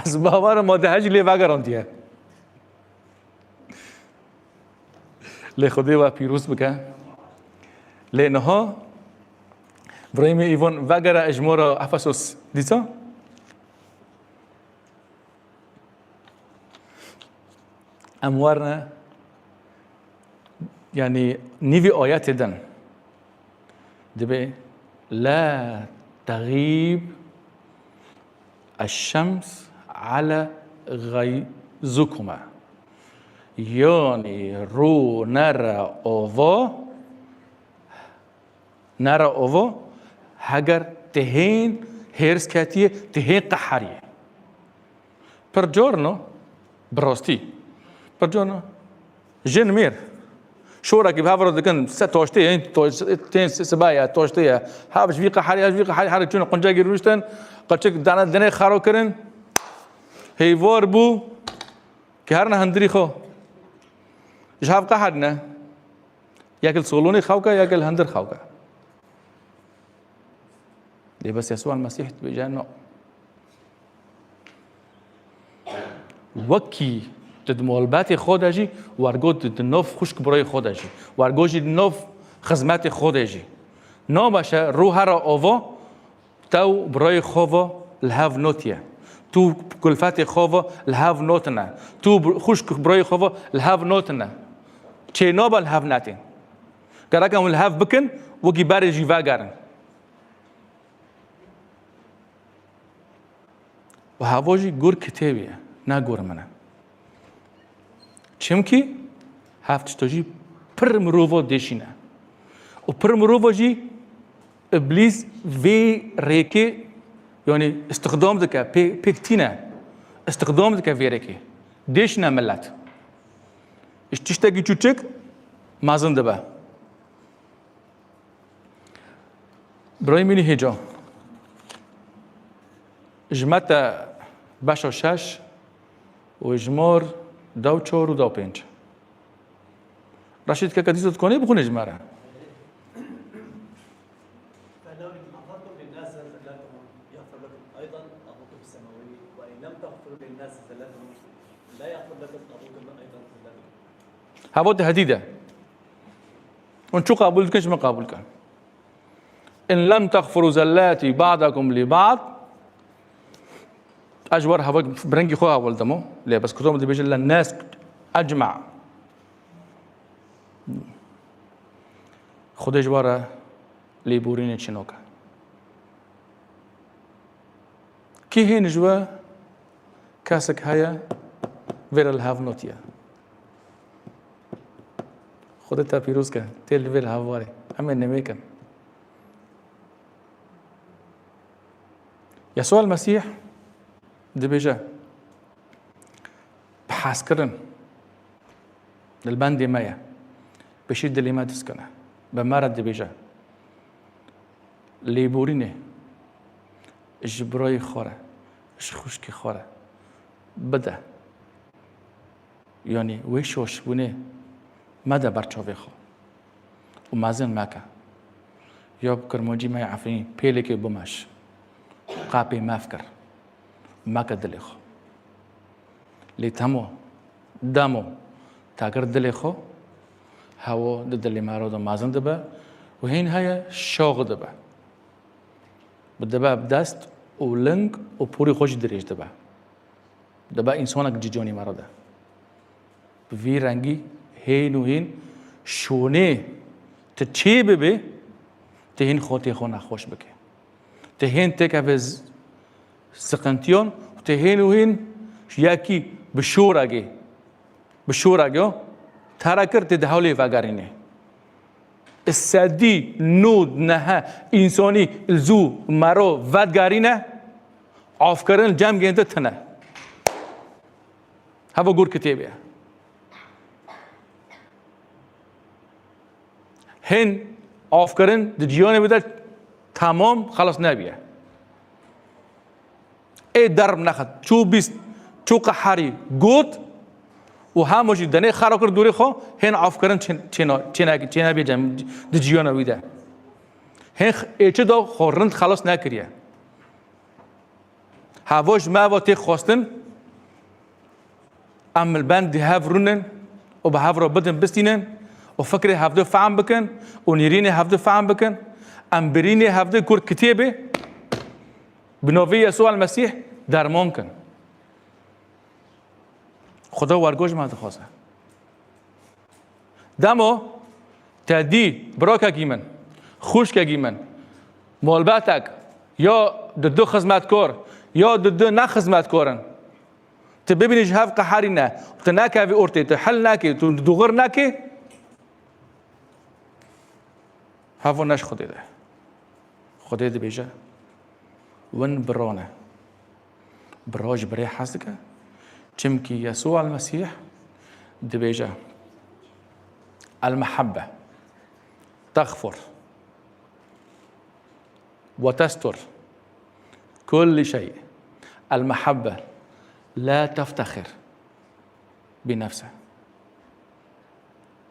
Ez bawer im ma de hejî lê vegerandiye. Lê Xwedê we pîroz bike. Lê niha birayê min Îvan vegere ji me re Efesos dîsa. Em werine, yanî nîvî ayetê din. Dibê, "La teğîb eşşems ale xeyzukuma." Yanî rû nere ova, nere ova, heger tihên hêrs ketiye, tihên qeheriye. Pir carno, bi rastî. Pir carno, jin mêr. Şorekî bi hev re dikin, se taştê ye, taş-, tên si-, sibe ye, taştê ye. Hev ji vî qeherî, hev ji vî qeherî, her çûn quncekî rûniştin, qeçik dane dinê xero kirin. Heyvar bû, ki herine hundirî xwe. Ji hev qeherîne. Yek li salonê xew ke, yek li hundir xew ke. Lê bes Yesûa Mesîh dibêje, no. Wekî tu di malbatê xwe de jî, wergo tu di nav xwişk birayê xwe de jî, wergo jî di nav xizmetê xwe de jî. Nabeşe rû here ava, te û birayê xwe ve li hev notiye. Tu kulfetê xwe ve li hev notine. Tu bi-, xwişk birayê xwe ve li hev notine. Çê nabe li hev netên. Gerek em li hev bikin, wekî berê jî vegerin. Û heva jî gur kitêbê ye, ne gur min e. Çimkî hev tişto jî pir mirova dêşîne. Û pir mirova jî Îblîs vê rêkê, yanî îstixdam dike, pê-, pêk tîne, îstixdam dike vê rêkê. Dêşîne milet. Ji tiştekî çûçik mezin dibe. Birayê min ê hêja. Ji me te beşa şeş û ji mor dew çar û dew pênc. Reşîd keke dîsa dikonê bixwîne ji me re. فلو اغفرتم للناس زلاتهم يغفر لكم أيضا أبوكم السماوي، وإن لم تغفروا للناس زلاتهم لا يغفر لكم أبوكم أيضا زلاتكم. Heva tehdîd e. Hûn çi qebûl dikin, ji min qebûl kin. "In lem texfiru zellatî ba'dakum li ba'd." Ez ji we re heva bi rengî xwe hewl dimo. Lê bes kutom dibêje le nes ecma. Xwedê ji we re lêborînê çi noke. Kî hên ji we kesek heye vê re li hev notiye? Xwedê te pîroz ke, tê li vê li hev warê. Em ê nimêkin. Yesûa Mesîh dibêje, bi hezkirin li bendê me ye. Pêşî dilê me diskine. Bi me re dibêje, lêborînê ji birayê xwe re, ji xwişkê xwe re bide. Yanî wê şaşbûnê mede ber çavê xwe û mezin meke. Ya bi kurmancî me yê Efrînî pêlekê bimeş. Qapê mevkir. Meke dilê xwe. Lê temo, demo te kir dilê xwe, hewa di dilê me re de mezin dibe û hîn heye şax dibe. Bi dibe bi dest û ling û porê xwe jî dirêj dibe. Dibe însanek cî canê me re de. Bi vî rengî hên û hên şonê tu çê bibê, tu hên xwe tê xwe nexweş bike. Tu hên têkeve z-, siqintiyan û tu hên û hên yekî bi şoregê, bi şoregê te re kir, tê di hewlê vegerînê. Sedî nod nehe însanî li zû mero vedgerîne, afkirin cem gênde tine. Heva gor kitêbê ye. Hên afkirin di cîhanê bide temam xelas nebiye. Ê derm nexit, çû bîst, çû qeherî got û hema jî denê xera kir dûrê xwe, hên afkirin çê-, çêna-, çênekî, çênebiye cem-, di cîhana wî de. Hên x-, ê çi da xwe rind xelas nekiriye. Heva ji me ve tê xwestin, em li bendî hev rûnin û bi hev re bidin bistînin û fikrê hevdû fehm bikin û nêrînê hevdû fehm bikin. Em birînê hevdû kur kitêbê bi navê Yesû el Mesîh derman kin. Xuda wergo ji me dixwaze. Dema te dî birakekî min, xwişkekî min, malbetek ya di du xizmetkar ya di du ne xizmetkar in, tu bibînî ji hev qeherî ne, tu nekevî ortê, tu hil nekî, tu duxir nekî, heva ne ji Xwedê de. Xwedê dibêje, win bira ne. Bira ji birê hez dike. Çimkî Yesû el Mesîh dibêje, el mehebbe texfur ve testur kulli şey. El mehebbe la teftexir bi nefse.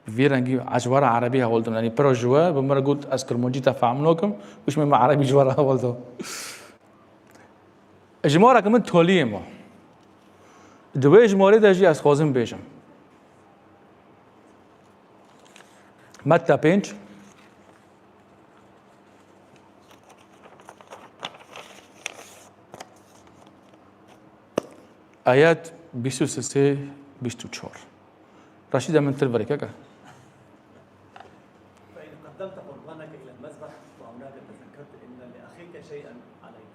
Vî rengî ez ji we re erebî hewl dim. Yanî piro ji we bi min re got, ez kirmancî te fehm nakim, û ji me me erebî ji we re hewl da. Jimareke min toliyê ma. Di wê jimarê de jî ez xwazim bêjim. Metta pênc. Ayet bîst û sê, bîst û çar. Reşîd, min tir verê keke. فإن قدمت قربانك إلى المذبح وهناك تذكرت أن لأخيك شيئا عليك،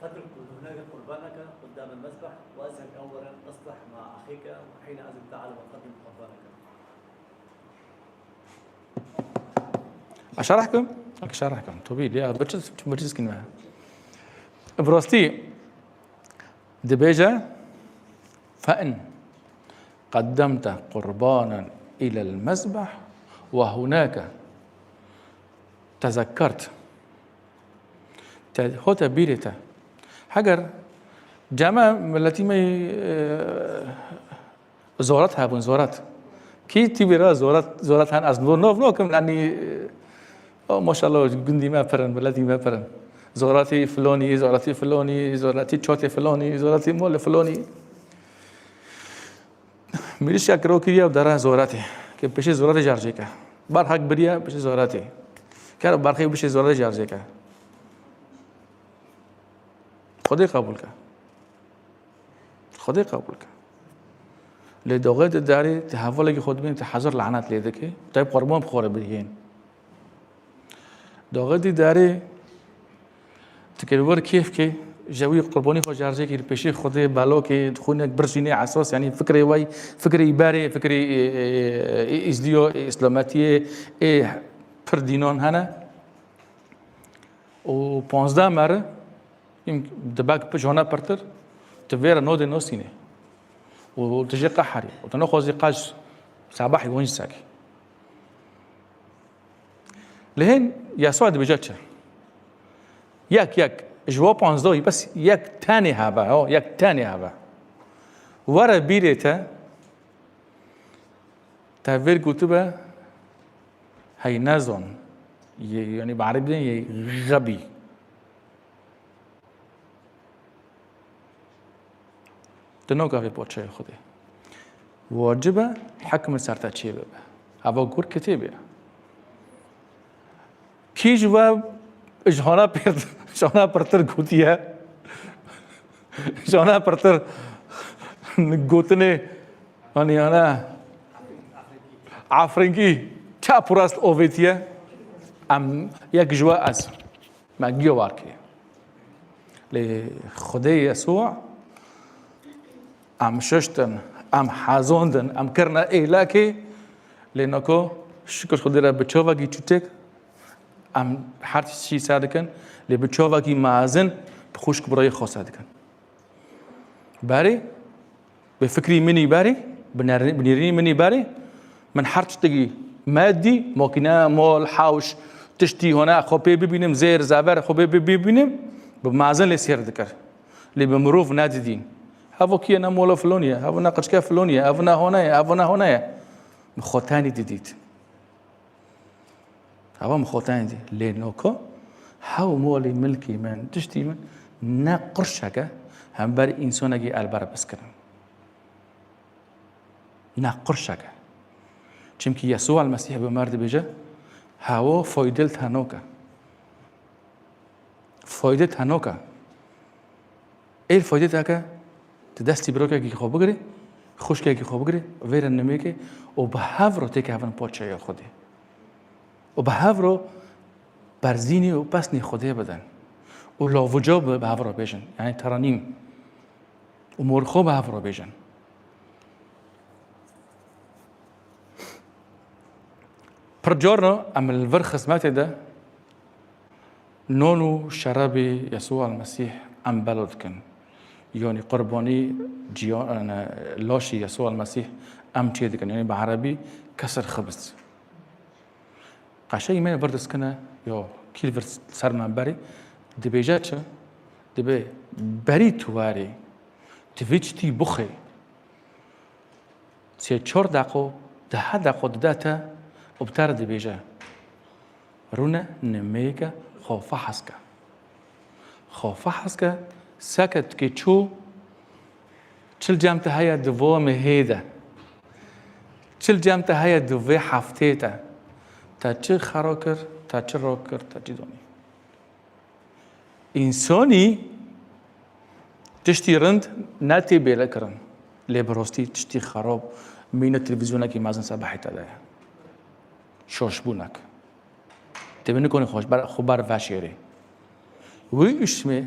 فاترك هناك قربانك قدام المذبح واذهب أولا اصلح مع أخيك، وحينئذ تعال وقدم قربانك. Şerh kim? Şerh kim. Tabii, ya, biçiz, biçiz kim ya. Bi rastî dibêje, فإن قدمت قربانا إلى المذبح وهناك تذكرت. Te, hote bîrê te. Heger ceme miletî me, e, zorat hebûn, zorat. Kî tî bîra zorat, zorat hen ez nor nov nokim, yanî, e, o, maşallah, gundî me pirin, miletî me pirin. Zoratî filonî, zoratî filonî, zoratî çotê filonî, zoratî molê filonî. Mirîşka kiro kiriye û dere zoratê. Ke pêşê zoratê jar jêke. Barxek biriye pêşê zoratê. Kero barxê bişê zoratê jar jêke. Xwedê qebûl ke. Xwedê qebûl ke. Lê doxê di derê, ti hevalekî xwe dibînî, ti hezar lanet lê dike. Te qurban bi xwe re bihên. Doxê dî derê, tu kê li wir kêf kê, ji wî qurbanî xwe jar jêkî, li pêşî Xwedê belokê, xwînek birjînê esas, yanî fikrê wey, fikrê îberê, fikrê, e, e, e, îzdiyo, e, îslametiyê, ê pir dînan hene. Û panzdeh meri, îm-, dibek pi-, jona pirtir, tu vê re nodê nosînê. Û tu jê qeherî. Û tu nexwazî qaj sebahî winc sekî. Lê hên Yesûa dibêje çi? Yek, yek, ji we panzdehî bes yek tenê hebe, ho, yek tenê hebe. Were bîrê te, te vêr gotibe, hey nezan, yê, yanî bi erebî bidin, yê xebî. Tu nagavê parçeyê Xwedê. Wacib e hikm li ser te çêbibe. Heva gor kitêbê. Kî ji we ji hana pêr, ji hana pirtir gotiye? Ji hana pirtir gotinê, hani yana afrinkî, çap û rast ovêtiye? Em yek ji we ez. Me giyo war kiriye. Lê Xwedê Yesû em şiştin, em hezandin, em kirine êlekê, lê nako şikir Xwedê re bi çavekî çûçek em her tiştî ser dikin, lê bi çavekî mezin bi xwişk birayê xwe ser dikin. Berê Bi fikrî min î berê, bi ner-, bi nêrînî min î berê, min her tiştekî medî, makîne, mol, hewş, tiştî hona xwe pê bibînim, zêr, zever xwe pê bi-, bibînim, bi mezin lê sêr dikir. Lê bi mirov nedidîn. Heva kî ye? Ne mola filonî ye, heva ne qirçke filonî ye, heva ne hona ye, heva ne hona ye. Bi xwe tenî didît. Hava mixotenê dî. Lê noka hew molî milkî min, tiştî min ne qurşeke hember însanekî elber piskirin. Ne qurşeke. Çimkî Yesû el Mesîh bi mer dibêje, hewa faydê li te noke. Faydê te noke. Êl faydê te ke tu destî birokekî xwe bigirî, xwişkekî xwe bigirî, vêre nimêkê û bi hev re têkevin poçeya Xwedê. Û bi hev re berzînî û pesnî Xwedê bidin. Û lavuca bi, bi hev re bêjin. Yanî teranîm. Û morxo bi hev re bêjin. Pir carna em li vir xizmetê de non û şerabê Yesû el Mesîh em belo dikin. Yanî qurbanî ciya-, ne, laşî Yesû el Mesîh em çê dikin. Yanî bi erebî kesir xibz. Qeşe îmê vir diskine, yo, kî vir ser me berî, dibêje çi? Dibê berî tu werî, tu vê çitî buxê. Sê çar deqo, dehe deqo dide te û bi te re dibêje, rûne nimêke xwe fehs ke. Xwe fehs ke, seke tu kê çû, çi li cem te heye di vo mehê de? Çi li cem te heye di vê heftê de? Te çi xera kir, te çi ro kir, te çi donî? Însanî tiştî rind ne tê bêle kirin. Lê bi rastî tiştî xerab mîne televîzyonekî mezin sebehê te de ye. Şaşbûnek. Tê bi nikonî xweş ber, xwe ber veşêrê. Wî uşmê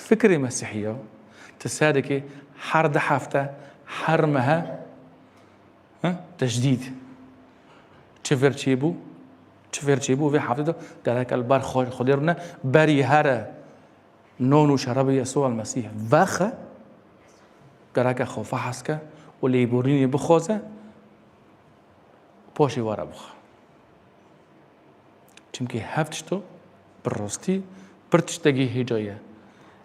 fikrê Mesîhiya, ti sedekê her di hefte, her mehe, Hi? Tejdîd. Çi fêr çêbû? Çi fêr çêbû vê heftê de? Gereke li ber xwe, Xwedê rûne, berî here non û şerabê Yesû el Mesîh vexe, gereke xwe fehs ke û lêborînê bixwaze, paşê were bixe. Çimkî hev tişto bi rastî pir tiştekî hêca ye.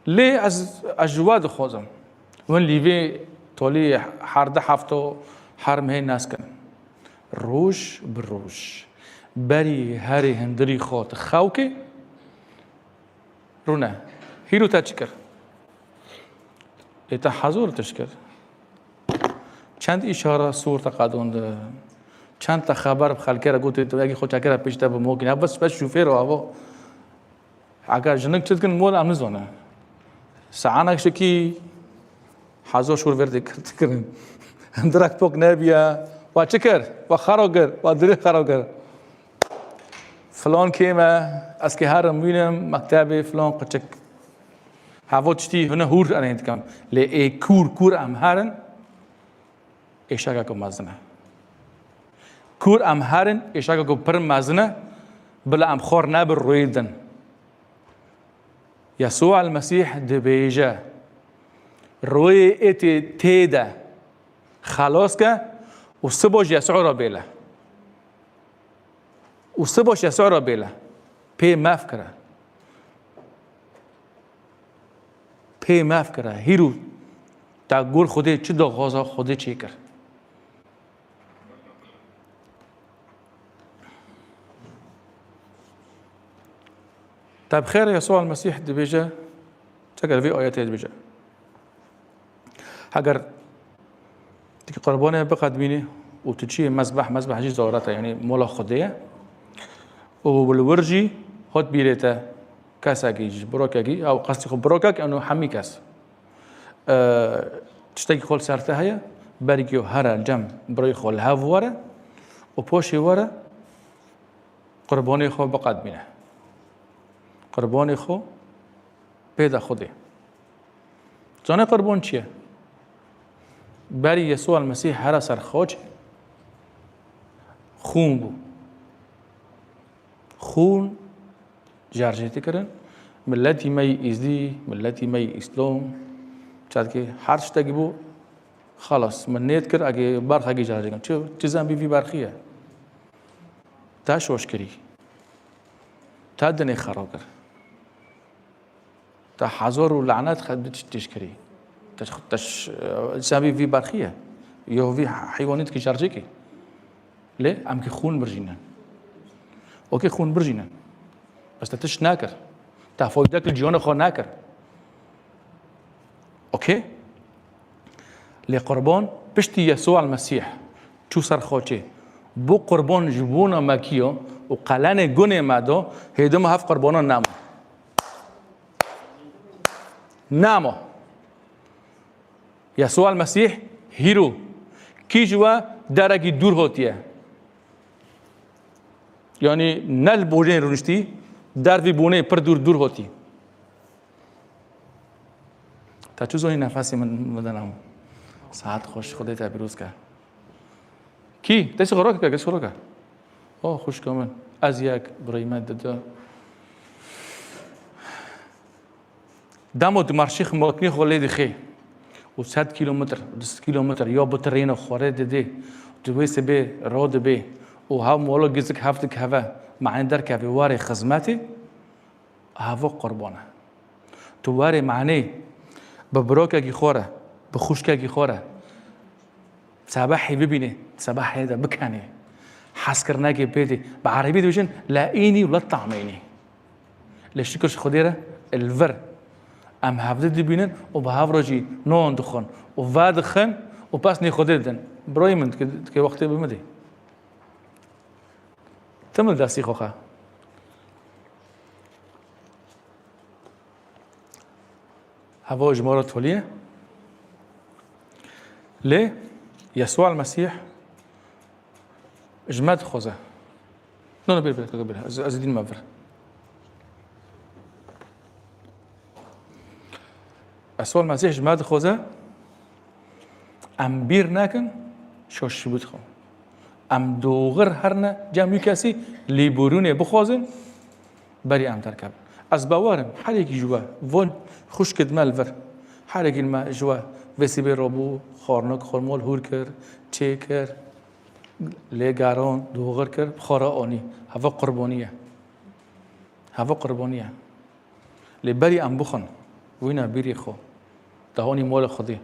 Lê ez, ez ji we dixwazim, hûn lîvê tolî her di hefto her mehê neskin. Roj bi roj berî herê hundirî xwe tu xew kê, rûne. Hîro te çi kir? Ê te hezor tişt kir. Çend îşara sor te qedon de. Çend te xeber bi xelkê re gotê, tu yekî xwe çekere pêş te bi mokîne. Bes, bes şofêr o avo. Eger jinik çi dikin, mol em nizone. Saanek şikî hezor şor ver dikirin. Direk pok nebiye. Wa çi kir? Wa xero kir. Wa dirê xero kir. Filan kêm e, ez kê herim wînim, mektebê filan qiçik. Heva tiştî hine hûr erên dikim. Lê ê kûr, kûr em herin, êşeke ku mezin e. Kûr em herin, êşeke ku pir mezin e, bila em xwar nebir rûyê din. Yesû el Mesîh dibêje, rûyê ê tê, tê de xelas ke û sibo ji Yesû re bêle. Û sibo ji Yesû re bêle. Pê mef kire. Pê mef kire. Hîrû te gor Xwedê çi daxwaza Xwedê çêkir. Te bi xêr Yesû el Mesîh dibêje, çeker vê ayetê dibêje. Heger tu qurbanê biqedmînî û tu çiyê mezbeh, mezbeh jî zaret e, yanî mola Xwedê ye. Û li wir jî hot bîrê te kesekî ji birokekî, ew qestî xwe birokek, eno hemî kes. E, tiştekî xwe li ser te heye, berî ku here cem birayê xwe li hev were û paşê were qurbanê xwe biqedmîne. Qurbanê xwe pê de Xwedê. Zanê qurban çi ye? Berî Yesû el Mesîh here ser xaç, xûn bû. Xûn cercê dikirin. Miletî me yî Îzdî, miletî me yî Îslom, çatkê her tiştekî bû, Xalas, min nêt kir, egê berxekî carcêkin. Çi, çi zembî vî berxî ye? Te şoş kirî. Te dinê xero kir. Te hezar û lanet xwe tişt kirî. Te, te ş-, zembî vî berxî ye. Yo vî heywanî dikî carcêkî. Lê em ki xûn birjînin. Okê, xûn birjînin. Bes te tişt nakir. Te faydek li ciyana xwe nakir. Okê? Lê qurban piştî Yesû el Mesîh çû ser xaçê. Bû qurban ji bona me kiyo û qelenê gunê me do, hêdî me hev qurbanan nema. Nema. Yesû el Mesîh hîro. Kî ji we derekî dûr hatiye? Yanî ne li bonê rûniştî, dervî bonê pir dûr dûr hotî. Te çi zonî nefesê min, min de nam. Saet xweş, Xwedê te pîroz ke. Kî? Te çi xorok ke, kes xorok ke? Oh, xwişka min. Ez yek, birayê me dide. Dema tu marşê xwe makînê xwe lê dixê û sed kîlometr, du sed kîlometr ya bitirêne xwarê didê, tu wê sibê radibê û hev mala gizik hev dikeve, me'nê derkevê warê xizmetê, heva qurban e. Tu warê me'nê bi birakekî xwe re, bi xwişkekî xwe re, Sebehê bibînê, sebehê de bikenê. Hezkirinekê pê tê. Bi erebî dibêjin, "La înî û la tamînî." Lê şikir ji Xwedê re, li vir. Em hevdî dibînin û bi hev re jî nan dixwin û vedixin û pesnê Xwedê didin. Birayê min, dike, dike wextê bi min dê. Tim li destî xwe xe. Heva ji me re tolî ye. Lê Yesû el Mesîh ji me dixwaze. No, no, bir, bir, bir, bir. Ez, ez dîn me vir. Yesû el Mesîh ji me dixwaze. Em bîr nekin, şaşî bidixin. Em doxir herine cem wî kesî, lêborûnê bixwazin, berî em derkevin. Ez bawer im, her yekî ji we, von xwişkid me li vir, her yekî me ji we vê sibê rabû, xwarina xwe li mal hûr kir, çêkir, lê geran, doxir kir, bi xwe re anî. Heva qurbanî ye. Heva qurbanî ye. Lê berî em bixwin, wîna bîrî xwe. Te honî mala Xwedê.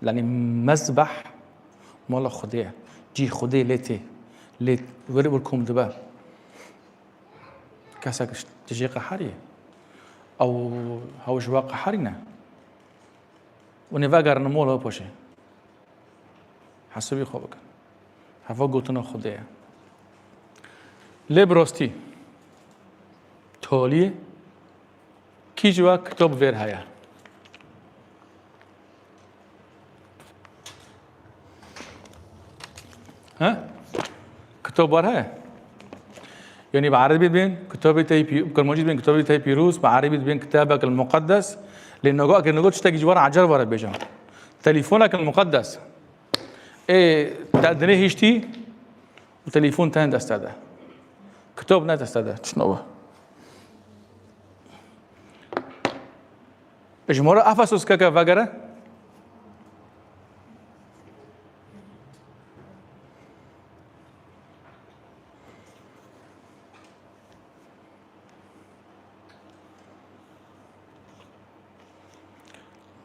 Yanî mezbeh mala Xwedê ye. Cî Xwedê lê tê. Lê wir wir kom dibe. Kesek ji tijê qeherî ye. Ew hew ji we qeherî ne. Û nê vegerine mala paşê. Hesabî xwe bikin. Heva gotina Xwedê ye. Lê bi rastî, tolî, kî ji we kitab vêr heye? He? Kitab war heye? Yanî bi erebî dibên kitabê te yî pî-, bi kirmancî dibên kitabê te yî pîroz, bi erebî dibên kitabek el muqeddes. Lê noga, eger noga tiştekî ji we re ecer were bêje. Telîfonek el muqeddes. Ê, te dinê hiştî û telîfon te dest te de. Kitab ne dest te de, çi nava. Ji me re Efesos keke vegere.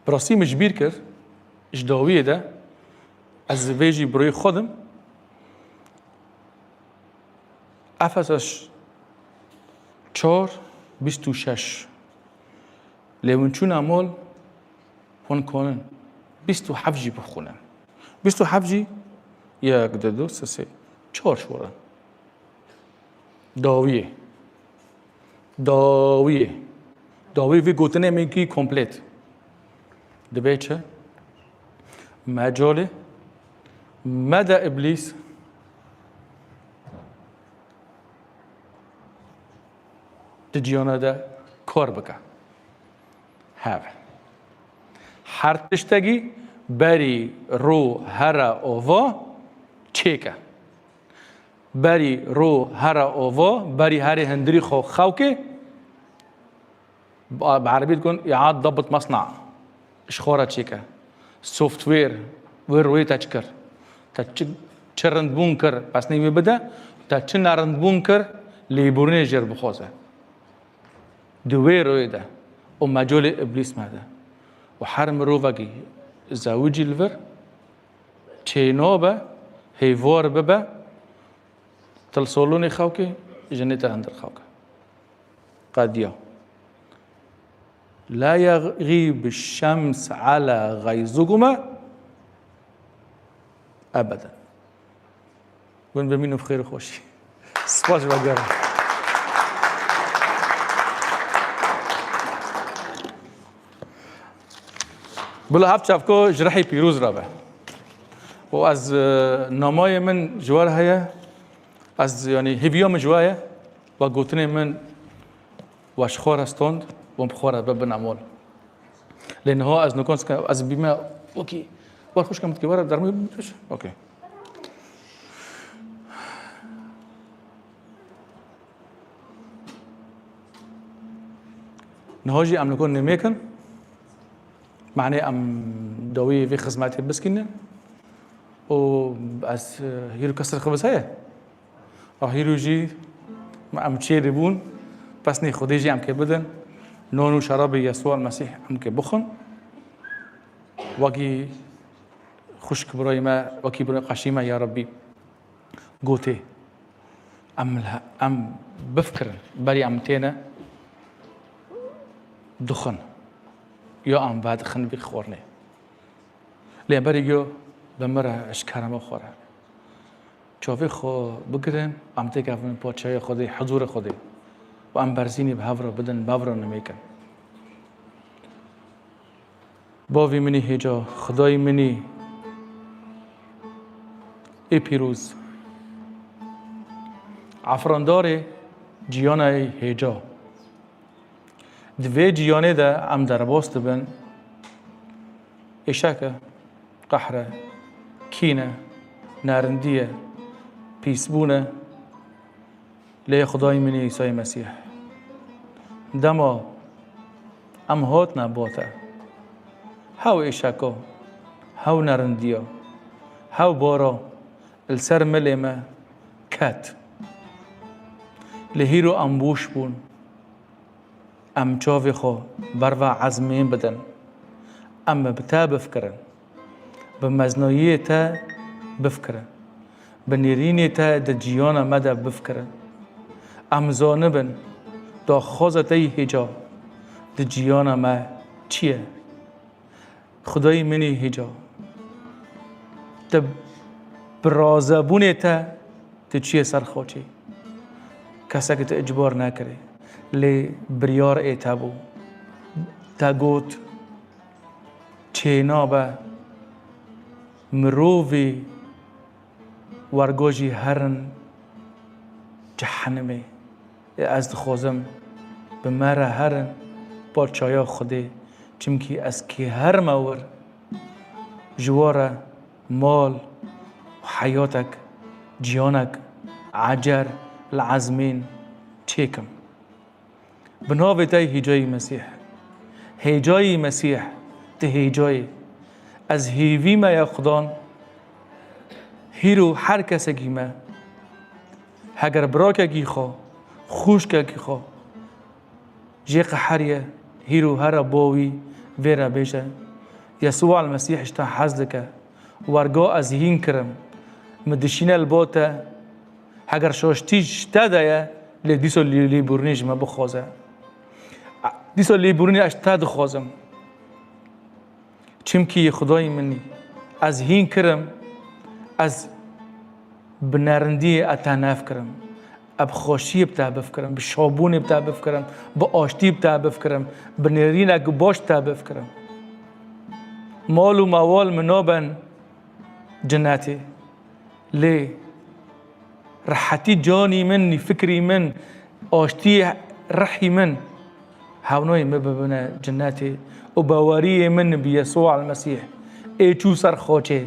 Bi rastî min ji bîr kir, ji dawiyê de, ez vê jî birayê xwe dim, Efesos çar, bîst û şeş. Lê hûn çûna mol, hûn konin bîst û heft jî bixwînin. Bîst û heft jî yek, du, du, sê, sê, çar şorin. Dawiyê. Dawiyê. Dawiyê vê gotinê min kî komplet. Dibe çi? Mecalê mede îblîs di ciyana de kar bike. Hev. Her tiştekî berî ro here ova çêke. Berî ro here ova, berî herê hundirî xwe xewkê, bi, bi erebî dikon îad dabit mesna. Ji xwe re çêke. Software, Wê royê te çi kir? Te çi, çi rindbûn kir, pesnê wê bide, te çi nerindbûn kir, lêbûrînê jê re bixwaze. Di wê royê de û mecolê îblîs mede. Û her mirovekî zewicî li vir çênabe, hêvar bibe, til solonê xewkê, jinê te hundir xewke. Qediya. La yeğîb şems ala xeyzikuma ebeden. Hûn bimînin bi xêr û xweşî. Spas ve gerek. Bila hev çavko ji rihê pîroz re be. Û ez, e, namayê min ji we re heye. Ez, yanî, hêviya min ji we ye. Ve gotinê min, we ji xwe re stand, we bi xwe re bibin emol. Lê niha ez nikan dikim, ez bîme wekî, wer xwişka min dikê, were dermû, okey. Niha jî em nikan nimêkin, manê em dawî vê xizmetê biskînin û ez, e, hîr kes li xwe heye. A hîro jî em çêdibûn, pesnê Xwedê jî em kê bidin, non û şerabê Yesûa Mesîh em kê bixwin. Wekî xwişk birayê me, wekî birayê qeşî me, ya Rebbî, gotê, em, em bifikirin, berî em têne dixwin, ya em vedixin vî xwarinê. Lê berî yo bi min re, ji kerema xwe re. Çavê xwe bigirin, em têkevin paçaya Xwedê, huzûra Xwedê. Û em berzînî bi hev re bidin, bi hev re nimêkin. Bavê min î hêca, Xwedayê min î ê pîroz. Efrandarê ciyana yê hêca. Di vê ciyanê de em derbas dibin êşek e, qehr e, kîn e, nerindî ye, pîsbûn e. Lê Xwedayê min ê Îsayê Mesîh, dema em hatine bo te, hew êşeka, hew nerindiya, hew bara li ser milê me ket. Lê hîro em boş bûn. Em çavê xwe berva ezmên bidin. Em bi te bifikirin. Bi meznayiyê te bifikirin. Bi nêrînê te di ciyana me de bifikirin. Em zanibin daxwaza te yî hêca di ciyana me çi ye. Xwedayê min î hêca, te bi razebûnê te tu çûye ser xaçê. Kesek tu icbar nekirî, lê biryar ê te bû. Te got, çênabe mirovî wergo jî herin cehenimê. Ê ez dixwazim bi me re herin paçaya Xwedê, çimkî ez kê herime wir, ji we re mal û heyatek, ciyanek ecer li ezmên çêkim. Bi navê te yî hêcayî Mesîh. Hêcayî Mesîh, tu hêcayî. Ez hêvî me ya Xudan, hîro her kesekî me, heger birakekî xwe, xûşkekî xwe jê qeheriye, hîro here bo wî vê re bêje, Yesûa el Mesîh ji te hez dike. Wergo ez hîn kirim. Min dişîne li bo te. Heger şaştî ji te de ye, lê dîsa lê-, lêborînê ji me bixwaze. Dîsa lêborînê ez ji te dixwazim. Çimkî yê Xwedayê min î. Ez hîn kirim, ez bi nerindiyê ez te nefkirim. Ez bi xweşiyê bi te bifikirim, bi şabûnê bi te bifikirim, bi aştî bi te bifikirim, bi nêrînek baş bi te bifikirim. Mal û mewal min naben cinetê. Lê rehetî canî min, fikrî min, aştî rihî min, hewnayê min bibine cinetê û baweriyê min bi Yesûa el Mesîh ê çû ser xaçê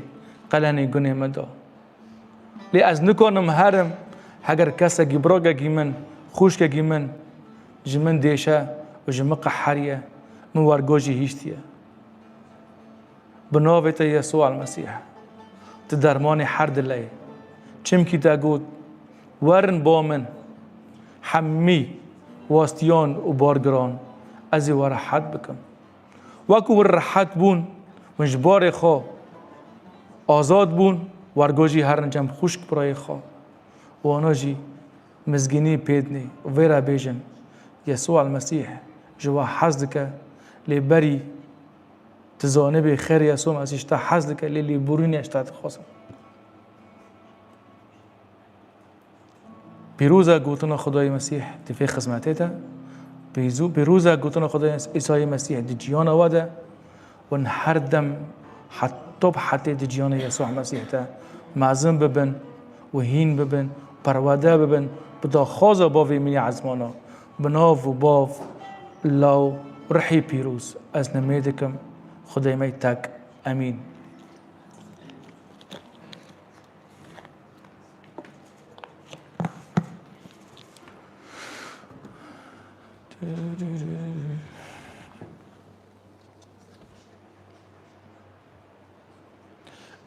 qelenê gunê min da. Lê ez nikanim herim, heger kesekî, birakekî min, xûşkekî min ji min dêşe û ji min qeheriye, min wergo jî hîştiye. Bi navê te Yesûa el Mesîh. Ti dermanê her dile yî. Çimkî te got, werin ba min, hemî wastiyan û bargiran, ez ê we rehet bikim. Wekû wir rehet bûn, win ji barê xwe azad bûn, wergo jî herin cem xwişk birayê xwe. Wana jî mizgînî pê dinê û vê re bêjin, Yesû el Mesîh ji we hez dike, lê berî tu zanibê xêr Yesû Mesîh ji te hez dike, lê lêborînê ji te dixwazim. Pîroz e gotina Xwedayê Mesîh di vê xizmetê de. Pîzû-, pîroz e gotina Xwedayê Îsayê Mesîh di ciyana we de. Hûn her dem heta bi hetê di ciyana Yesû Mesîh de mezin bibin û hîn bibin, perwerde bibin, bi daxwaza Bavê min ya ezmana, bi nav û Bav, Law, Ruhê Pîroz, ez nimê dikim, Xwedê me tek. Emîn.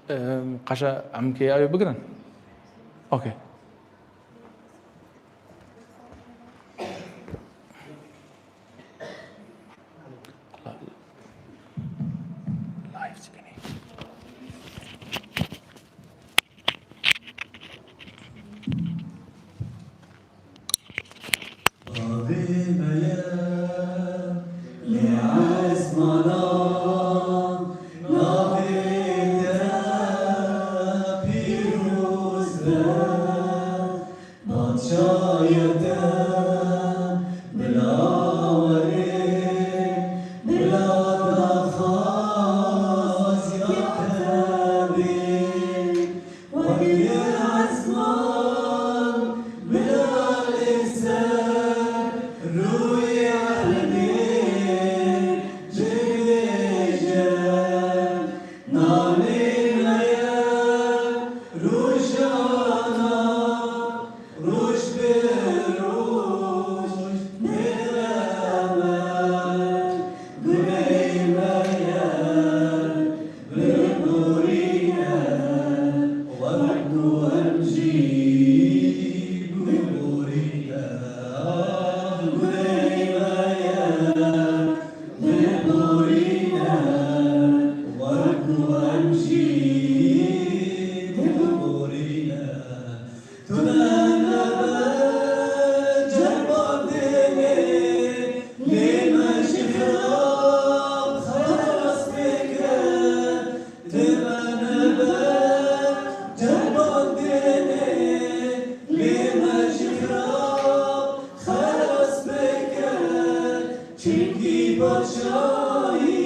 Em, qeşa em kê ew bigirin? Okey. Live screen. Bavê me ye lê ezmanan, navê te pîroz be. Padşahiyê te bila werê, bila daxwaziya te bê. Wekî ezman bila li ser rûyê erdê cih bêje. Navê me ye rojana, roj bi roj bêreme, gunehê me ye biborîne, wek ku em jî biborîne, gunehê me ye biborîne, wek ku em jî biborîne. Tu ne nebe cem bandê me, lê me ji xirab xelas bike. Tu me nebe cem bandê me, lê me ji xirab xelas bike. Çimkî padşahî